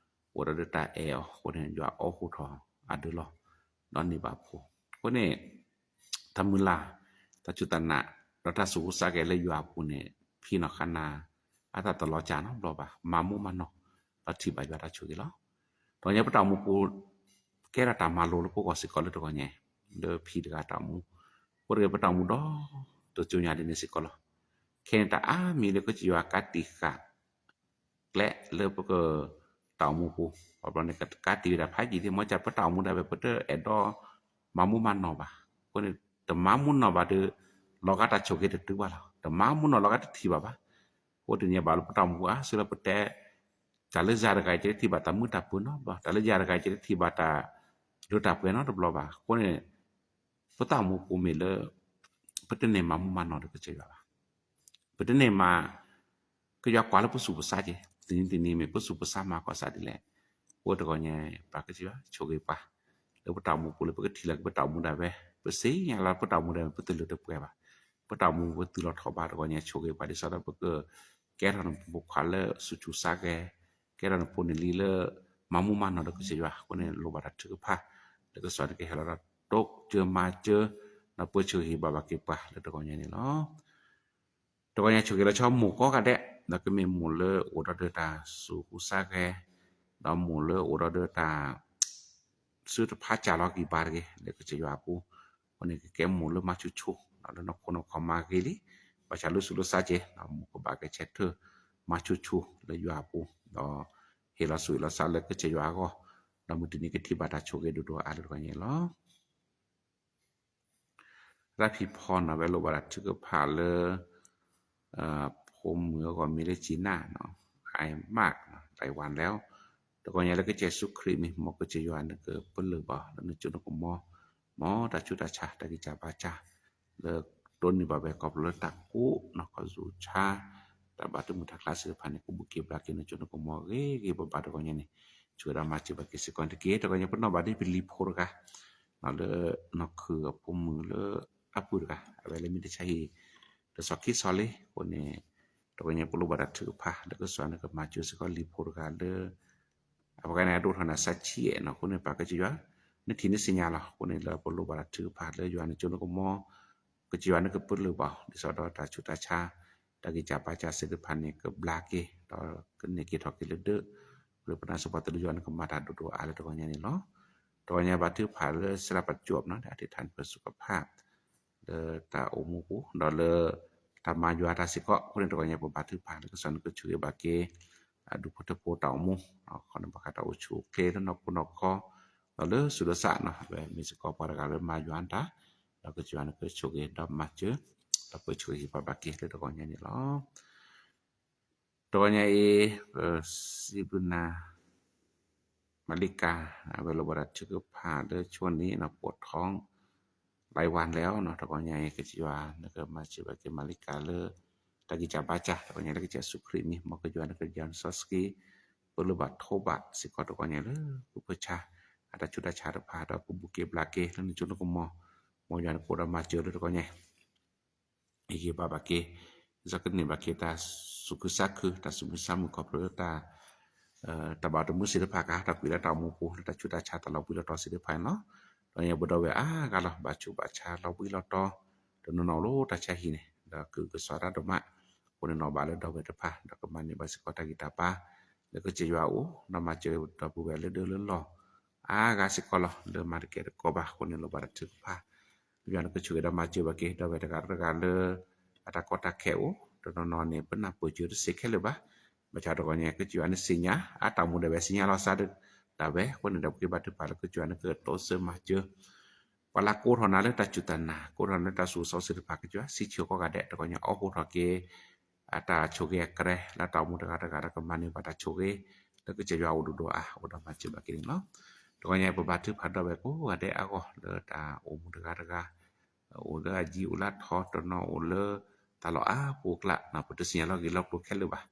အိၣ်ဒီးတၢ်အဲၣ်အီၤအဃိန့ၣ် ယွၤအိးထီၣ်အဒၢးလီၤ. ဒီးန့ၢ်ဘၣ်ဖိ. အဃိန့ၣ် တၢ်မုၢ်လၢ်, တၢ်စူၢ်တၢ်နာ်, ဒီးတၢ်သူၣ်ဆူၣ်သးဂဲၤလၢယွၤအပူၤန့ၣ် ဖံနီၢ်ဃါနၤ အတၢ်တလီၤစၢ်နီတဘျီဘၣ်, မၤမူမၤနီၢ်, ဒီးထံၣ်ဘၣ်ယွၤတၢ်ဆိၣ်ဂ့ၤလီၤ. ဒီးညါပတၢ်အိၣ်မူပူၤ ကဲထီၣ်တၢ်မၤလိလၢပဂီၢ်စ့ၢ်ကီးလၢတဂီၤညါ, လၢဖံတဂၤတၢ်အိၣ်မူ, အဃိတဂ့ၤ ပတၢ်အိၣ်မူဒီး တစိၤညါဒ်န့ၣ်စ့ၢ်ကီးလီၤ. ခဲအံၤန့ၣ်တၢ်အါမံၤလၢကစၢ်ယွၤကးတံာ်ဃာ် ကျဲလၢပက တၢ်အိၣ်မူပူၤ, ဘၣ်ဘျီန့ၣ် ကကးတံာ်ဝဲဒၣ်ဖးယံာ်သ့ၣ် မ့ၢ်ကပတၢ်အိၣ်မူဒၣ်ဝဲ ပတအဲၣ်ဒိး မၤမူမၤနီၢ်ဘၣ်. အဃိန့ၣ် တမၤမူနီၢ်ဘၣ်ဒီး လီၤဂာ်တၢ်ဆိၣ်ဂ့ၤတတုၤဘၣ်လီၤ. တမၤမူနီၢ်လီၤဂာ်တထံၣ်ဘၣ်ဘၣ်. အဃိတနံၤဘၣ်လၢပတၢ်အိၣ်မူပူၤ အါစုလၢပတဲ တၢ်လၢယၤတဂၤအံၤ ယတထံၣ်ဘၣ်တၢ်မုာ်တၢ်ပၢၤနီတဘျီ, တၢ်လၢယၤတဂၤအံၤ ယတထံၣ်ဘၣ်တၢ်ဒိတၢ်ပှဲၤနီတဘျီဘၣ်. အဃိန့ၣ် ပတၢ်အိၣ်မူပူၤမ့ၢ်လၢ ပတန့ၢ်မၤမူမၤနီၢ်ဒီးကစၢ်ယွၤဘၣ်. ပတန့ၢ်မၤ ကယွၤကွၢ်လၢပဆူးပဆါက့ၤ တနံၤတနံၤမ့ၢ်ပဆူးပဆါမၤကီၢ်ဆၣ်ဒ်လဲၣ်. အဃိတဂီၢ်ညါ ပၢ်ကစၢ်ယွၤဆိၣ်ဂ့ၤပှၤ လၢပတၢ်အိၣ်မူပူၤလၢပကထံၣ်လီၤက့ၤပတၢ်အိၣ်မူဒၣ်ဝဲ, ပသ့ၣ်ညါလၢပတၢ်အိၣ်မူဒၣ်ဝဲ ပတလၢတပှဲၤဘၣ်. ပတၢ်အိၣ်မူပူၤပတုၤလီၤထီၣ်ဘၣ်တဂီၢ်ညါ ဆိၣ်ဂ့ၤပှၤဒ်သိးဒီးပက ကဲထီၣ်နဖိခွါလၢ ဆူးဆူးဆါကဲ ကဲထီၣ်နဖိနလံၤလၢ မၤမူမၤနီၢ်ဒီးကစၢ်ယွၤ. အဃိန့ၣ် လိၣ်ဘၣ်တၢ်ထုကဖၣ် လၢကစၢ်ယွၤန့ၣ်ကဟဲလီၤဒီး တိစၢၤမၤစၢၤ ဒီးပၢဆှၢဟ့ၣ်ဘၣ်ဘၣ်က့ၤပှၤလၢတဂီၢ်ညါန့ၣ်လီၤ. တဂီၢ်ညါဆိၣ်ဂ့ၤလီၤဆီမိၢ်ကိးဂၤဒဲး, ဒီးကမ့ၢ်မိၢ်လၢအိၣ်ဒီးတၢ်ဆူးကဆါကဲ, ဒီးမိၢ်လၢအိၣ်ဒီးတၢ် ဆူတဖးစၢ်လီၤကံၢ်ပၤတဂ့ၤ လၢကစၢ်ယွၤအပူၤ, အဃိန့ၣ် ကကဲမိၢ်လၢမၤဆူၣ်ဆူၣ် လၢနီၢ်ခိနီၢ်ခီမၤဂ့ၤလံ, ဘၣ်ဆၣ်လၢဆူးလၢဆါကဲ, ဒီးမိၢ်ကဘၣ်ကဆဲးထၢၣ် မၤဆူၣ်ဆူၣ်လၢယွၤအပူၤ, ဒီးဟ့ၣ်လီၤဆူးဟ့ၣ်လီၤဆါလၢကစၢ်ယွၤအဂီၢ်, ဒီးမုၢ်တနံၤကထံၣ်ဘၣ်တၢ်ဆိၣ်ဂ့ၤဒိၣ်ဒိၣ်အါလၢတဂီၢ်ညါလီၤ. တၢ်ဖံးဖီန့ၣ် အဝဲလိၣ်ဘၣ်တၢ်ထုကဖၣ်လၢ ဖိမုၣ်အဂီၢ်မံၤလၢကၠံနၢ်, အမး လၢဝၢ်လဲၣ်, တဂီၢ်ညါလၢကစၢ်ယ့ၣ်ၡူးခရံာ်မံၤ မ်ကစၢ်ယွၤနကပလၢၢ်ဘၣ် လၢနကၠိနကမီၤ, မ်တၢ်ဆူးတၢ်ဆါ တၢ်ဂံၢ်စၢ်ဘါစၢ် လၢတိၢ်န့ၢ်ဘၣ်ဝဲခီဖျိလၢတၢ်ကိးနီၢ်ကီၢ်ဆူးဆါ တၢ်ဘၣ်တမုာ်တၢ်ကျါသ့ၣ်တဖၣ်န့ၣ် ကဘူၣ်က့ၤဘျါက့ၤနကၠိနကမီၤဂ့ၤဂ့ၤဘၣ်ဘၣ်တဂီၢ်ညါန့ၣ်, ဆိၣ်ဂ့ၤဒီးမၤစၢၤဘၣ်က့ၤစ့ၢ်ကီးတက့ၢ်. တဂီၢ်ညါပနီၣ်ဘၣ်ဒ်ပလံၤဖိတဂၤ လၢနီၢ်ခုၣ်အဖိမုၣ်လၢအပုၢ်တဂၤ အဝဲလၢမ့ၢ်တၢ်ဆါဟံၣ် တစီၤခံစီၤလံအဃိန့ၣ်, တဂီၢ်ညါပလိၣ်ဘၣ်တၢ်ထုကဖၣ် လၢကစၢ်ယွၤနကမၤစၢၤစ့ၢ်ကီးလံၤဖိတဂၤလၢ အပှၤဂၤန့ၣ် အဒိၣ်ထီၣ်န့ၣ် စးဆံယဲၢ်နီၤ, အဃိန့ၣ် ပၢ်ကစၢ်ယွၤ နထံၣ်နသ့ၣ်ညါလီၤ. အဃိန့ၣ် လၢပလိၣ်ဘၣ်တၢ်ထုကဖၣ်လၢယွၤနကၠိနကမီၤ, ကစၢ်ယွၤနကပလၢၢ်ဘၣ် ဒ်သိးဒီးတၢ်ဆူးတၢ်ဆါ တၢ်ဂံၢ်စၢ်ဘါစၢ်သ့ၣ်တဖၣ်န့ၣ် ကဘျါက့ၤ ဒီးကန့ၢ်က့ၤထီၣ်က့ၤလၢဒၢး, လၢပနၢ်စ့ၢ်ကီးသုလၢယွၤနကမၤတၢ်ဒိၣ်ဒိၣ်အါလၢတဂီၢ်ညါန့ၣ်လီၤ. တဂီၢ်ညါဘါထုကဖၣ်လၢစရပာ်ကၠိနီၤ အတံထၣ်န့ၣ် ပစူးကဖၣ် လၢတၢ်အိၣ်မူပူၤ ဒီးလၢ တၢ်မၤယွၤတၢ်စ့ၢ်ကီး အဃိန့ၣ် တဂီၢ်ညါပဘါထုကဖၣ်လၢကစၢ်နကဆိၣ်ဂ့ၤဘၣ်က့ၤ အဒူၣ်ဖိထၢဖိတၢ်အိၣ်မူ ခီန့ၣ်ဘၣ်ဃးတၢ်အိၣ်ဆူၣ်အိၣ်ချ့လၢနီၢ်ခိနီၢ်ခီ ဒီးလၢဆူးလၢဆါနီၤ အဝဲမ့ၢ်စ့ၢ်ကီးပှၤတဂၤလၢမၤယွၤတၢ် ဒီးကစၢ်ယွၤနကဆိၣ်ဂ့ၤဒီးမၤစၢၤ ဒီးပၢဆှၢဟ့ၣ်ပှၤဘၣ်က့ၤလၢတဂီၢ်ညါန့ၣ်လီၤ. တဂီၢ်ညါအံၤ ပစံးဘျုးနၤ မၤလံကၤ အဝဲလိၣ်ဘၣ်တၢ်ထုကဖၣ်လၢဆိန့ၣ် နီၢ်ပိာ်ထီ လၢဝၢ်လဲၣ်နီၤ တဂီၢ်ညါအံၤ ကစၢ်ယွၤနကမၤစၢၤဘၣ်က့ၤမၤလံကၤလၢ တၢ်ဂံၢ်စၢ်ဘါစၢ် တဂီၢ်ညါလၢကစၢ်ယ့ၣ်ၡူးခရံာ်မံၤ မ်ကစၢ်ယွၤနစီဆှံ ပလၢၢ်ဘၣ်ထိးဘၣ်စ့ၢ်ကီးတဂီၢ်ညါလၢ ပဖၢဆါ အတၢ်ဆူးတၢ်ဆါတဖၣ် ဒီးကဘူၣ်က့ၤဘျါက့ၤလၢနကၠိနကမီၤ မ်ယွၤနကအိၣ်ဒီးမၤစၢၤလၢတဂီၢ်ညါ ဟ့ၣ်ဂံၢ်ဘါဘၣ်က့ၤ ဒ်သိးကန့ၢ်ဘၣ်က့ၤတၢ်သူၣ်ခုသးခု တၢ်သူၣ်မုာ်သးမုာ်ခီဖျိလၢတၢ် တၢ်ဘၣ်တမုာ်သ့ၣ်တဖၣ်ကါ တၢ်ကွံာ်လၢတၢ်အိၣ်မူပူၤ လၢတၢ်ဆူးတၢ်ဆါတၢ်လီၤဘှံးလီၤတီၤသ့ၣ်တဖၣ်န့ၣ်လီၤ. ဒီးညါပဒီပုၢ်ဝဲၢ်အါဂၤလီၤ ဘၣ်ဆူးဘၣ်ဆါလီၤဘှံးလီၤတီၤ တနီၤနီၤအိၣ်လၢတၢ်ဆါဟံၣ်န့ၣ် ဒီးကုၢ်ကစီၣ်တၢ်ဒိၣ်မး အဃိန့ၣ်နီၤဘၣ်လၢဒီပုၢ်ဝဲၢ်တဖၣ် ဒီးကမၤန့ၢ်ဘၣ်စ့ၢ်ကီးတၢ်ဂံၢ်တၢ်ဘါ လၢကစၢ်ယွၤအအိၣ် ဒီးမၤစၢၤဒီပုၢ်ဝဲၢ်လၢဒၢလၢလီၢ် အါဂၤစ့ၢ်ကီးလီၤ လၢမၤတကဲတကိးဘၣ် အဃိန့ၣ်လိၣ်ဘၣ်တၢ်ထုကဖၣ် လၢယွၤနကဆိၣ်ဂ့ၤဒီးမၤစၢၤဘၣ်က့ၤ ဒီပုၢ်ဝဲၢ်တဂၤတဂၤလၢ အတၢ်ကီတၢ်ခဲအိၣ် တနီၤနီၤန့ၣ် ပနၢ်ပၢၢ်စၢၤတစ့ၢ်ခဲလၢာ်ဘၣ် ဘၣ်ဆၣ်တဂီၢ်ညါ ကစၢ်ယွၤနသ့ၣ်ညါ အတၢ်အိၣ်မူဒၣ်ဝဲသ့ၣ်ညါလီၤသးဒၣ်ဝဲ အဃိန့ၣ်ဒီးပကဘါထုကဖၣ်လၢကစၢ်ယွၤ နကတိစၢၤမၤစၢၤ ပှၤလၢကိးထီၣ်နၤလၢတၢ်စူၢ်တၢ်နာ် ကိးထီၣ်နၤလၢတၢ်သူၣ်အိၣ်သးအိၣ်သ့ၣ်တဖၣ် ကစၢ်ယွၤ စံးဆၢကိးဂၤဒဲး တဂီၢ်ညါ အိးထီၣ်က့ၤ အတၢ်ဆိၣ်ဂ့ၤအကြၢး လၢတၢ်အိၣ်မူတဂၤတဂၤ ဒီးကမၤန့ၢ်ဘၣ်တၢ်ဆိၣ်ဂ့ၤ လၢကစၢ်ယွၤအိၣ်ဒိၣ်ဒိၣ်အါ အိၣ်ဒီးမၤစၢၤဘၣ်က့ၤန့ၣ်လီၤ. တဂီၢ်ညါ ပဘါထုကဖၣ်ဒီပုၢ်ဝဲၢ်ကိးဂၤဒဲးအဂီၢ် လၢတၢ်အိၣ်မူတဂၤတဂၤ အိၣ်လၢအယံၤအိၣ်လၢအထီ တနီၤအိၣ်လၢတၢ်လီၢ်အါပူၤအကျါ ပတသ့ၣ်ညါလီၤဂ့ၤလီၤကျိၤခဲလၢာ်ဘၣ်.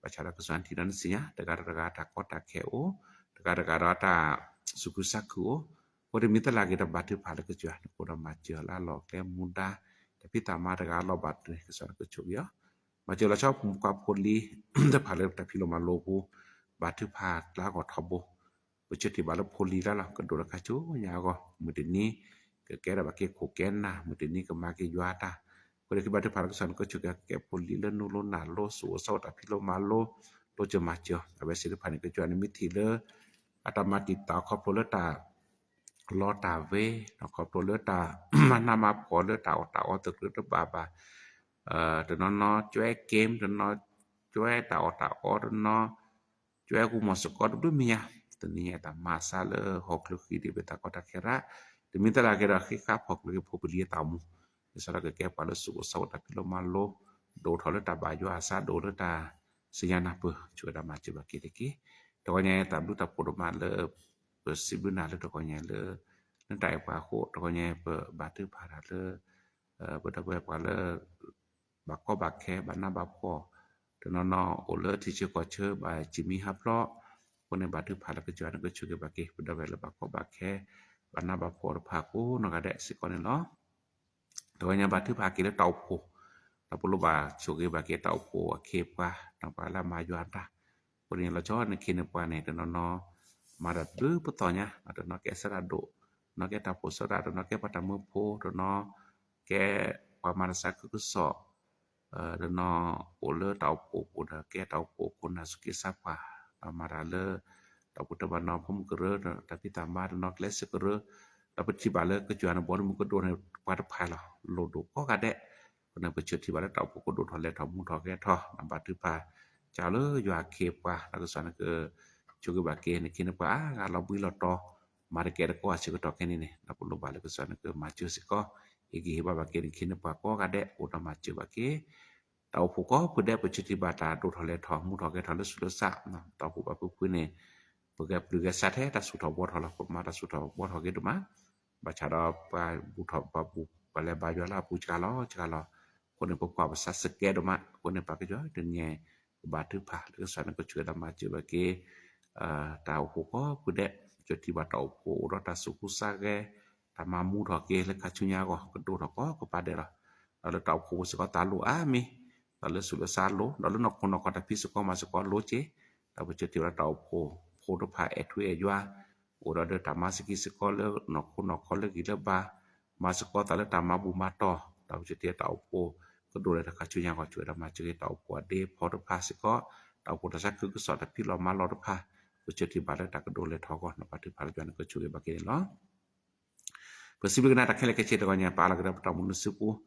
ဘၣ်ဆၣ်ဒီးကစၢ်ယွၤနထံၣ်ဒီးနသ့ၣ်ညါ တဂၤဒီးတဂၤတၢ်ကီတၢ်ခဲအိၣ် တဂၤဒီးတဂၤဒီးတၢ်သူၣ်ခုသးခုအိၣ် အဃိတမံၤသလၢ်က့ၤတၢ်ဘါထုကဖၣ်လၢကစၢ်ယွၤ နကအိၣ်ဒီးမၤစၢၤလၢအလီၢ်အကျဲမူဒါ တၢ်ဖံးတၢ်မၤတဂၤအလီၢ်ဘၣ်တနံၤ ကစၢ်ယွၤနကဆိၣ်ဂ့ၤအီၤ မၤစၢၤလီၤဆီဖိမုၣ်ဖိခွါဖိလံၤ တဖၣ်လၢတၢ်ဖံးလိမၤလိပူၤ ဘါထုကဖၣ်လၢအဂီၢ်ထီဘိ ပဆၢထံၣ်ဘၣ်လၢဖိလံၤလၢ်လီၤ ကဒိၣ်တခါဆိညါအဂီၢ် မုၢ်တနံၤ ကကဲထီၣ်ဘၣ်က့ၤခိၣ်ကဲနၢ် မုၢ်တနံၤကမၤက့ၤယွၤတၢ် အဃိန့ၣ် ကဘါထုကဖၣ်လၢကစၢ်ယွၤနကဆိၣ်ဂ့ၤကဲဖိလံၤလၢနူလိနၢ်လိ သူၣ်အိၣ်သးအိၣ်တၢ်ဖံးလိမၤလိ တိစၢၤမၤစၢၤ အဝဲသ့ၣ်တဖၣ်န့ၣ် ကစၢ်ယွၤနမ့ၢ်ထံၣ်လၢ အတၢ်မၤတံာ်တာ်ခီဖျိလၢတၢ် လီတၢ်ဝ့ၤ ခီဖျိလၢတၢ်မၤနးမၤဖှီၣ်လၢတၢ်အီၣ်တၢ်အီတကြၢးတဘၣ်ဘၣ် တနီၤနီၤကွဲ game တနီၤကွဲတၢ်အီၣ်တၢ်အီ တနီၤ ကၠီအဲၣ်ကူမီၤစ့ၢ်ကီးတဘျုးမံၤညါ, တနံၤညါတၢ်မၤစၢၤလၢဟီၣ်ခိၣ်ချၢဃံဒ်ဘၣ်တၢ်ကီတၢ်ခဲရၣ်, တမံၤသရၣ်ကဲဒီးဃ့ဃာ်ဖီၣ်ကျၢၤက့ၤဖိပလံၤအသးမူ, လၢစးထီၣ်ကကဲပှၤလၢစိၤကစီၣ်အိၣ်တၢ်ဖံးလိမၤလိ, ဒိၣ်ထီၣ်လၢတၢ်ဘၣ်ယွၤအသး ဒိၣ်လၢတၢ်စံၣ်ညီၣ်နၢ်ပၢၢ် ဆိၣ်ဝဲဒၣ်မၤစၢၤဘၣ်က့ၤတက့ၢ်. တဂီၤညါတၢ်ဘျုးတၢ်ဖှိၣ်ဒိၣ်မးလၢ ပစံးဘျုးနၤလၢတဂီၤညါလၢ နတၢ်အဲၣ်ပှၤအဃိ တဂီၤညါပဘါထုကဖၣ်တၢ်လၢ ပဒီပုၢ်ဝဲၢ်ပှၤလၢ ဘၣ်ကီဘၣ်ခဲ ဘၣ်နးဘၣ်ဖှီၣ်, တနီၤနီၤအိၣ်လၢထံဆၢကီၢ်ဆၢ ဘၣ်စံၣ်မံဟးဖျိး, အဃိန့ၣ်ဘါထုကဖၣ်လၢကစၢ်ယွၤန့ၣ်ကဆိၣ်ဂ့ၤဘၣ်က့ၤ ပဒီပုၢ်ဝဲၢ်လၢဘၣ်ကီဘၣ်ခဲ ဘၣ်နးဘၣ်ဖှီၣ်တဖၣ်ကိးနီၢ်ဂၤဒဲးစ့ၢ်ကီးန့ၣ်လီၤ. တဂီၤညါဘါထုကဖၣ်က့ၤလၢတၢ်အိၣ်ဖှိၣ်, ဒီးပလိၣ်ဘၣ်ဆိၣ်ဂ့ၤဘၣ်က့ၤတၢ်အိၣ်ဖှိၣ်အခ့အပှၤ ဒီးပှၤလၢအမၤယွၤတၢ်, အဃိန့ၣ်လီၤဆီနခ့နပှၤန့ၣ် တနီၤနီၤ မၤတၢ်တဘျုးပသီညါ, တနီၤကဲစၢဒၣ်ဒိၣ်, တနီၤကဲတၢ်ဖှိၣ်စၢဒၣ်, တနီၤကဲပှၤတၢ်မၢဖိ, တနီၤကဲပှၤမၤတၢ်သးခုကစီၣ် တနီၤအိၣ်လၢတၢ်အိၣ်ဖှိၣ်ပူၤဒီး ကဲတၢ်အိၣ်ဖှိၣ်ခိၣ်နၢ်စူၢ်က့သးပှၢ်, ဒီးမၤတၢ်လၢ တၢ်ဘူၣ်တၢ်ဘါနီၤ ဖိမုၣ်ကရၢ တၢ်ဖံးတၢ်မၤ တနီၤကျဲစ့ကရၢ, ဒီးပထံၣ်ဘၣ်လၢကစၢ်ယွၤန့ၣ် ဘီမုၢ်ကဒိၣ်န့ၣ် ပှၤတဖၣ်လီၤ လိၣ်ဒိၣ်ကိးဂၤဒဲး, အဃိန့ၣ် ပဆၢထံၣ်ဘၣ်လၢတၢ်အိၣ်ဖှိၣ်ကဒိၣ်ထီၣ်လဲၤထီၣ်မူထီၣ်ဂဲၤထီၣ် ဘါထုကဖၣ် ကၢ်လၢယွၤအခ့အပှၤ ဒီးကစၢ်န့ၣ်က ဆိၣ်ဂ့ၤဘၣ်က့ၤနခ့နပှၤအါဂၤလီၤဘှံးလီၤတီၤ, မၤတကဲတကိးအဆၢကတီၢ်ခဲအံၤန့ၣ် ဒီးပလိၣ်ဘၣ်လၢကစၢ်န့ၣ်ကမၤစၢၤစ့ၢ်ကီး, ဟ့ၣ်ဂံၢ်ဟ့ၣ်ဘါဘၣ်က့ၤနခ့နပှၤကိးဂၤဒဲး အိၣ်ဒီးမၤစၢၤဘၣ်က့ၤ တၢ်အိၣ်ဖှိၣ်ကိးဖုဒဲး ပဆၢထံၣ်ဘၣ်တၢ်ဒိၣ်ထီၣ်လဲၤထီၣ် မူထီၣ်ဂဲၤထီၣ်လၢဆူးလၢစး, တၢ်အိၣ်ဖှိၣ်ဘၣ်ဖုဖုန့ၣ် ပဂဲၤပျုၢ်ဂဲၤဆါထဲတၢ်ဆူၣ်ထီၣ်ဘှီထီၣ်လီၤ, ပမၤတၢ်ဆူၣ်ထီၣ်ဘှီထီၣ်က့ၤဒိၣ်မး, ဘၣ်ဆၣ်ဒီးပှၤဘူၣ်ထီၣ်ပှၤဘူၣ် ပှၤလဲၤဘါယွၤလၢအပူၤစှၤလီၤစှၤလီၤ, အဃိန့ၣ် ပကွၢ်ပသးစကဲဒိၣ်မး, အဃိန့ၣ် ပှၤကညီတနံၤ ကဘါထုကဖၣ်လၢကစၢ်န့ၣ်ကဆိၣ်ဂ့ၤဒီးမၤစၢၤဘၣ်က့ၤ တၢ်အိၣ်ဖှိၣ်ကိးဖုဒဲး, ပဆၢထံၣ်ဘၣ်တၢ်အိၣ်ဖှိၣ်အိၣ်ဒီးတၢ်သူၣ်ကူစါဂဲၤ, တၢ်မၤမူထီၣ်က့ၤလၢခါဆူညါအဂီၢ် ကဒိၣ်ထီၣ်ကိးကပၤဒဲးလီၤ. ဒီးလၢတၢ်အိၣ်ဖှိၣ်ပူၤစ့ၢ်ကီးသးလိၣ်အါမံၤ, ဒီးလၢဆူးလၢစးလိၣ်, ဒီးလၢနီၢ်ခိနီၢ်ခီတၢ်ဖံးစ့ၢ်ကီးမၤစ့ၢ်ကီးလိၣ်က့ၤ, ဒီးပဆၢထံၣ်ဝဲဒၣ်တၢ်အိၣ်ဖှိၣ်ဖိတဖၣ်အဲၣ်ထူအဲၣ်ယွၤ အိၣ်ဒီးတၢ်မၤစ့ၢ်ကီးစ့ၢ်ကီးလၢနီၢ်ခိနီၢ်ခီလၢဂံၢ်လၢဘါ, မၤစ့ၢ်ကီးသးလၢတၢ်မၤဘူၣ်မၤတီၢ်, ဒီးပဆၢထံၣ်တၢ်အိၣ်ဖှိၣ် ကဒိၣ်လဲၤထီၣ်ခါဆူညါအဂီၢ် ဆိၣ်ဝဲဒၣ်မၤစၢၤက့ၤတၢ်အိၣ်ဖှိၣ်အဒ့ဖီတဖၣ်စ့ၢ်ကီး, တၢ်အိၣ်ဖှိၣ်တၢ်သးခုကစီၣ်တၢ်ဖံးလီၤမၤလီၤတဖၣ်, ပဆၢထံၣ်ဘၣ်လၢတၢ်ကဒိၣ်လဲၤထီၣ်အဂီၢ် နီၢ်ပၢ်ထုကဖၣ်လၢယွၤန့ၣ်ကဆိၣ်ဂ့ၤဘၣ်က့ၤန့ၣ်လီၤ. ပစံးဘျုးကနၣ်တၢ်ခဲလၢာ်ခဲဆ့တဂီၤညါ ပအၢၣ်လီၤက့ၤဒီးပတၢ်မူနစုပူၤ,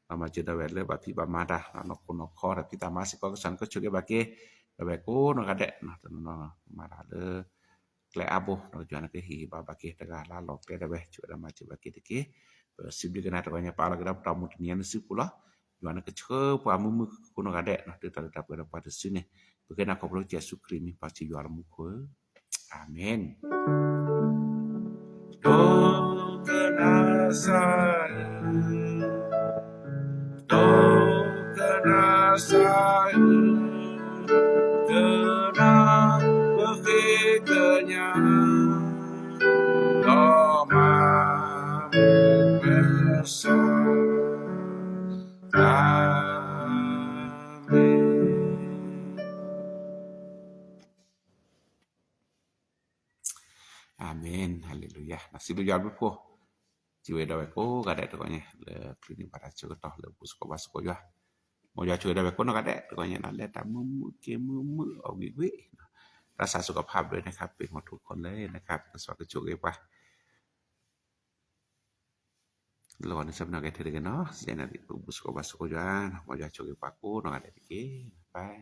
ဒီးမၤစၢၤဒၣ်ဝဲလၢဘၣ်ဖံးဘၣ်မၤတၢ် နီၢ်ခိနီၢ်ခီတၢ်ဖံးတၢ်မၤစ့ၢ်ကီး ကစၢ်န့ၣ်ကဆိၣ်ဂ့ၤဘၣ်က့ၤ ဒီးဝဲကိးနီၢ်ဂၤဒဲး, တနီၤနီၤမၤတၢ်လၢ ကျဲအါဘိ ဒီးယွၤန့ၣ်ကဟ့ၣ်ဘၣ်ဘၣ်က့ၤ တဂၤလၢလီၢ်ကျဲဒၣ်ဝဲ ဆိၣ်ဝဲဒၣ်မၤစၢၤဘၣ်က့ၤတက့ၢ်. ပစံးဘျုးကနၣ်တဂီၤညါ ပအၢၣ်လီၤက့ၤဒီးပတၢ်မူတနံၤညါနစုပူၤလီၤ. ယွၤန့ၣ်ကဆှၢပှၤမုာ်မုာ်ကိးနီၢ်ဂၤဒဲး တုၤတၢ်လၢတၢ်ပှဲၤဒီးပှၤတစုန့ၣ်, ပဃ့နၤခီဖျိကစၢ်ယ့ၣ်ၡူးခရံာ်မံၤ ပၢ်စံးယွၤလၢမူခိၣ်ဧၢ, အၤမ့ၣ်. ဒိကနၣ်စၢ်ဧၢ, ဒိကနၣ်စၢ်ဧၢ, ကနၣ်ပဃ့ကညး, ဒီးမၤပစီ, အၤမ့ၣ်. အၤမ့ၣ်, ဟါလ့လူယၤ, စံးဘျုးယွၤဘျုးဖှိၣ်, စံးဝဲဒၣ်ဝဲကိးဂၤဒဲးတဂီၤညါ လၢချုးန့ၢ်ဘၣ်တၢ်ဆၢကတီၢ်လၢဘူၣ်စ့ၢ်ကီးဘါစ့ၢ်ကီးယွၤ, မ်ယွၤဆိၣ်ဂ့ၤဒၣ်ဝဲကိးနီၢ်ဂၤဒဲးတဂီၤညါ လၢတၢ်မုာ်မုာ်က့ၤမုာ်မုာ်အဂ့ၤဂ့ၤ, တၢ်သးစူၤကဖးဘျုးန့ၣ်ခါ ပ့ၤမီၤထူခီလၢန့ၣ်ခါ ပကစၢ်ကဆိၣ်ဂ့ၤပှၤ လီၤန့ၣ် ဆၢပနီၣ်ကဲထဲတဂ့ၤနီၤ, စဲနၤဒ်ပဘူၣ်စ့ၢ်ကီးဘါစ့ၢ်ကီးယွၤ, မ်ယွၤဆိၣ်ဂ့ၤပှၤကိးနီၢ်ဂၤဒဲးတက့ၢ်, bye.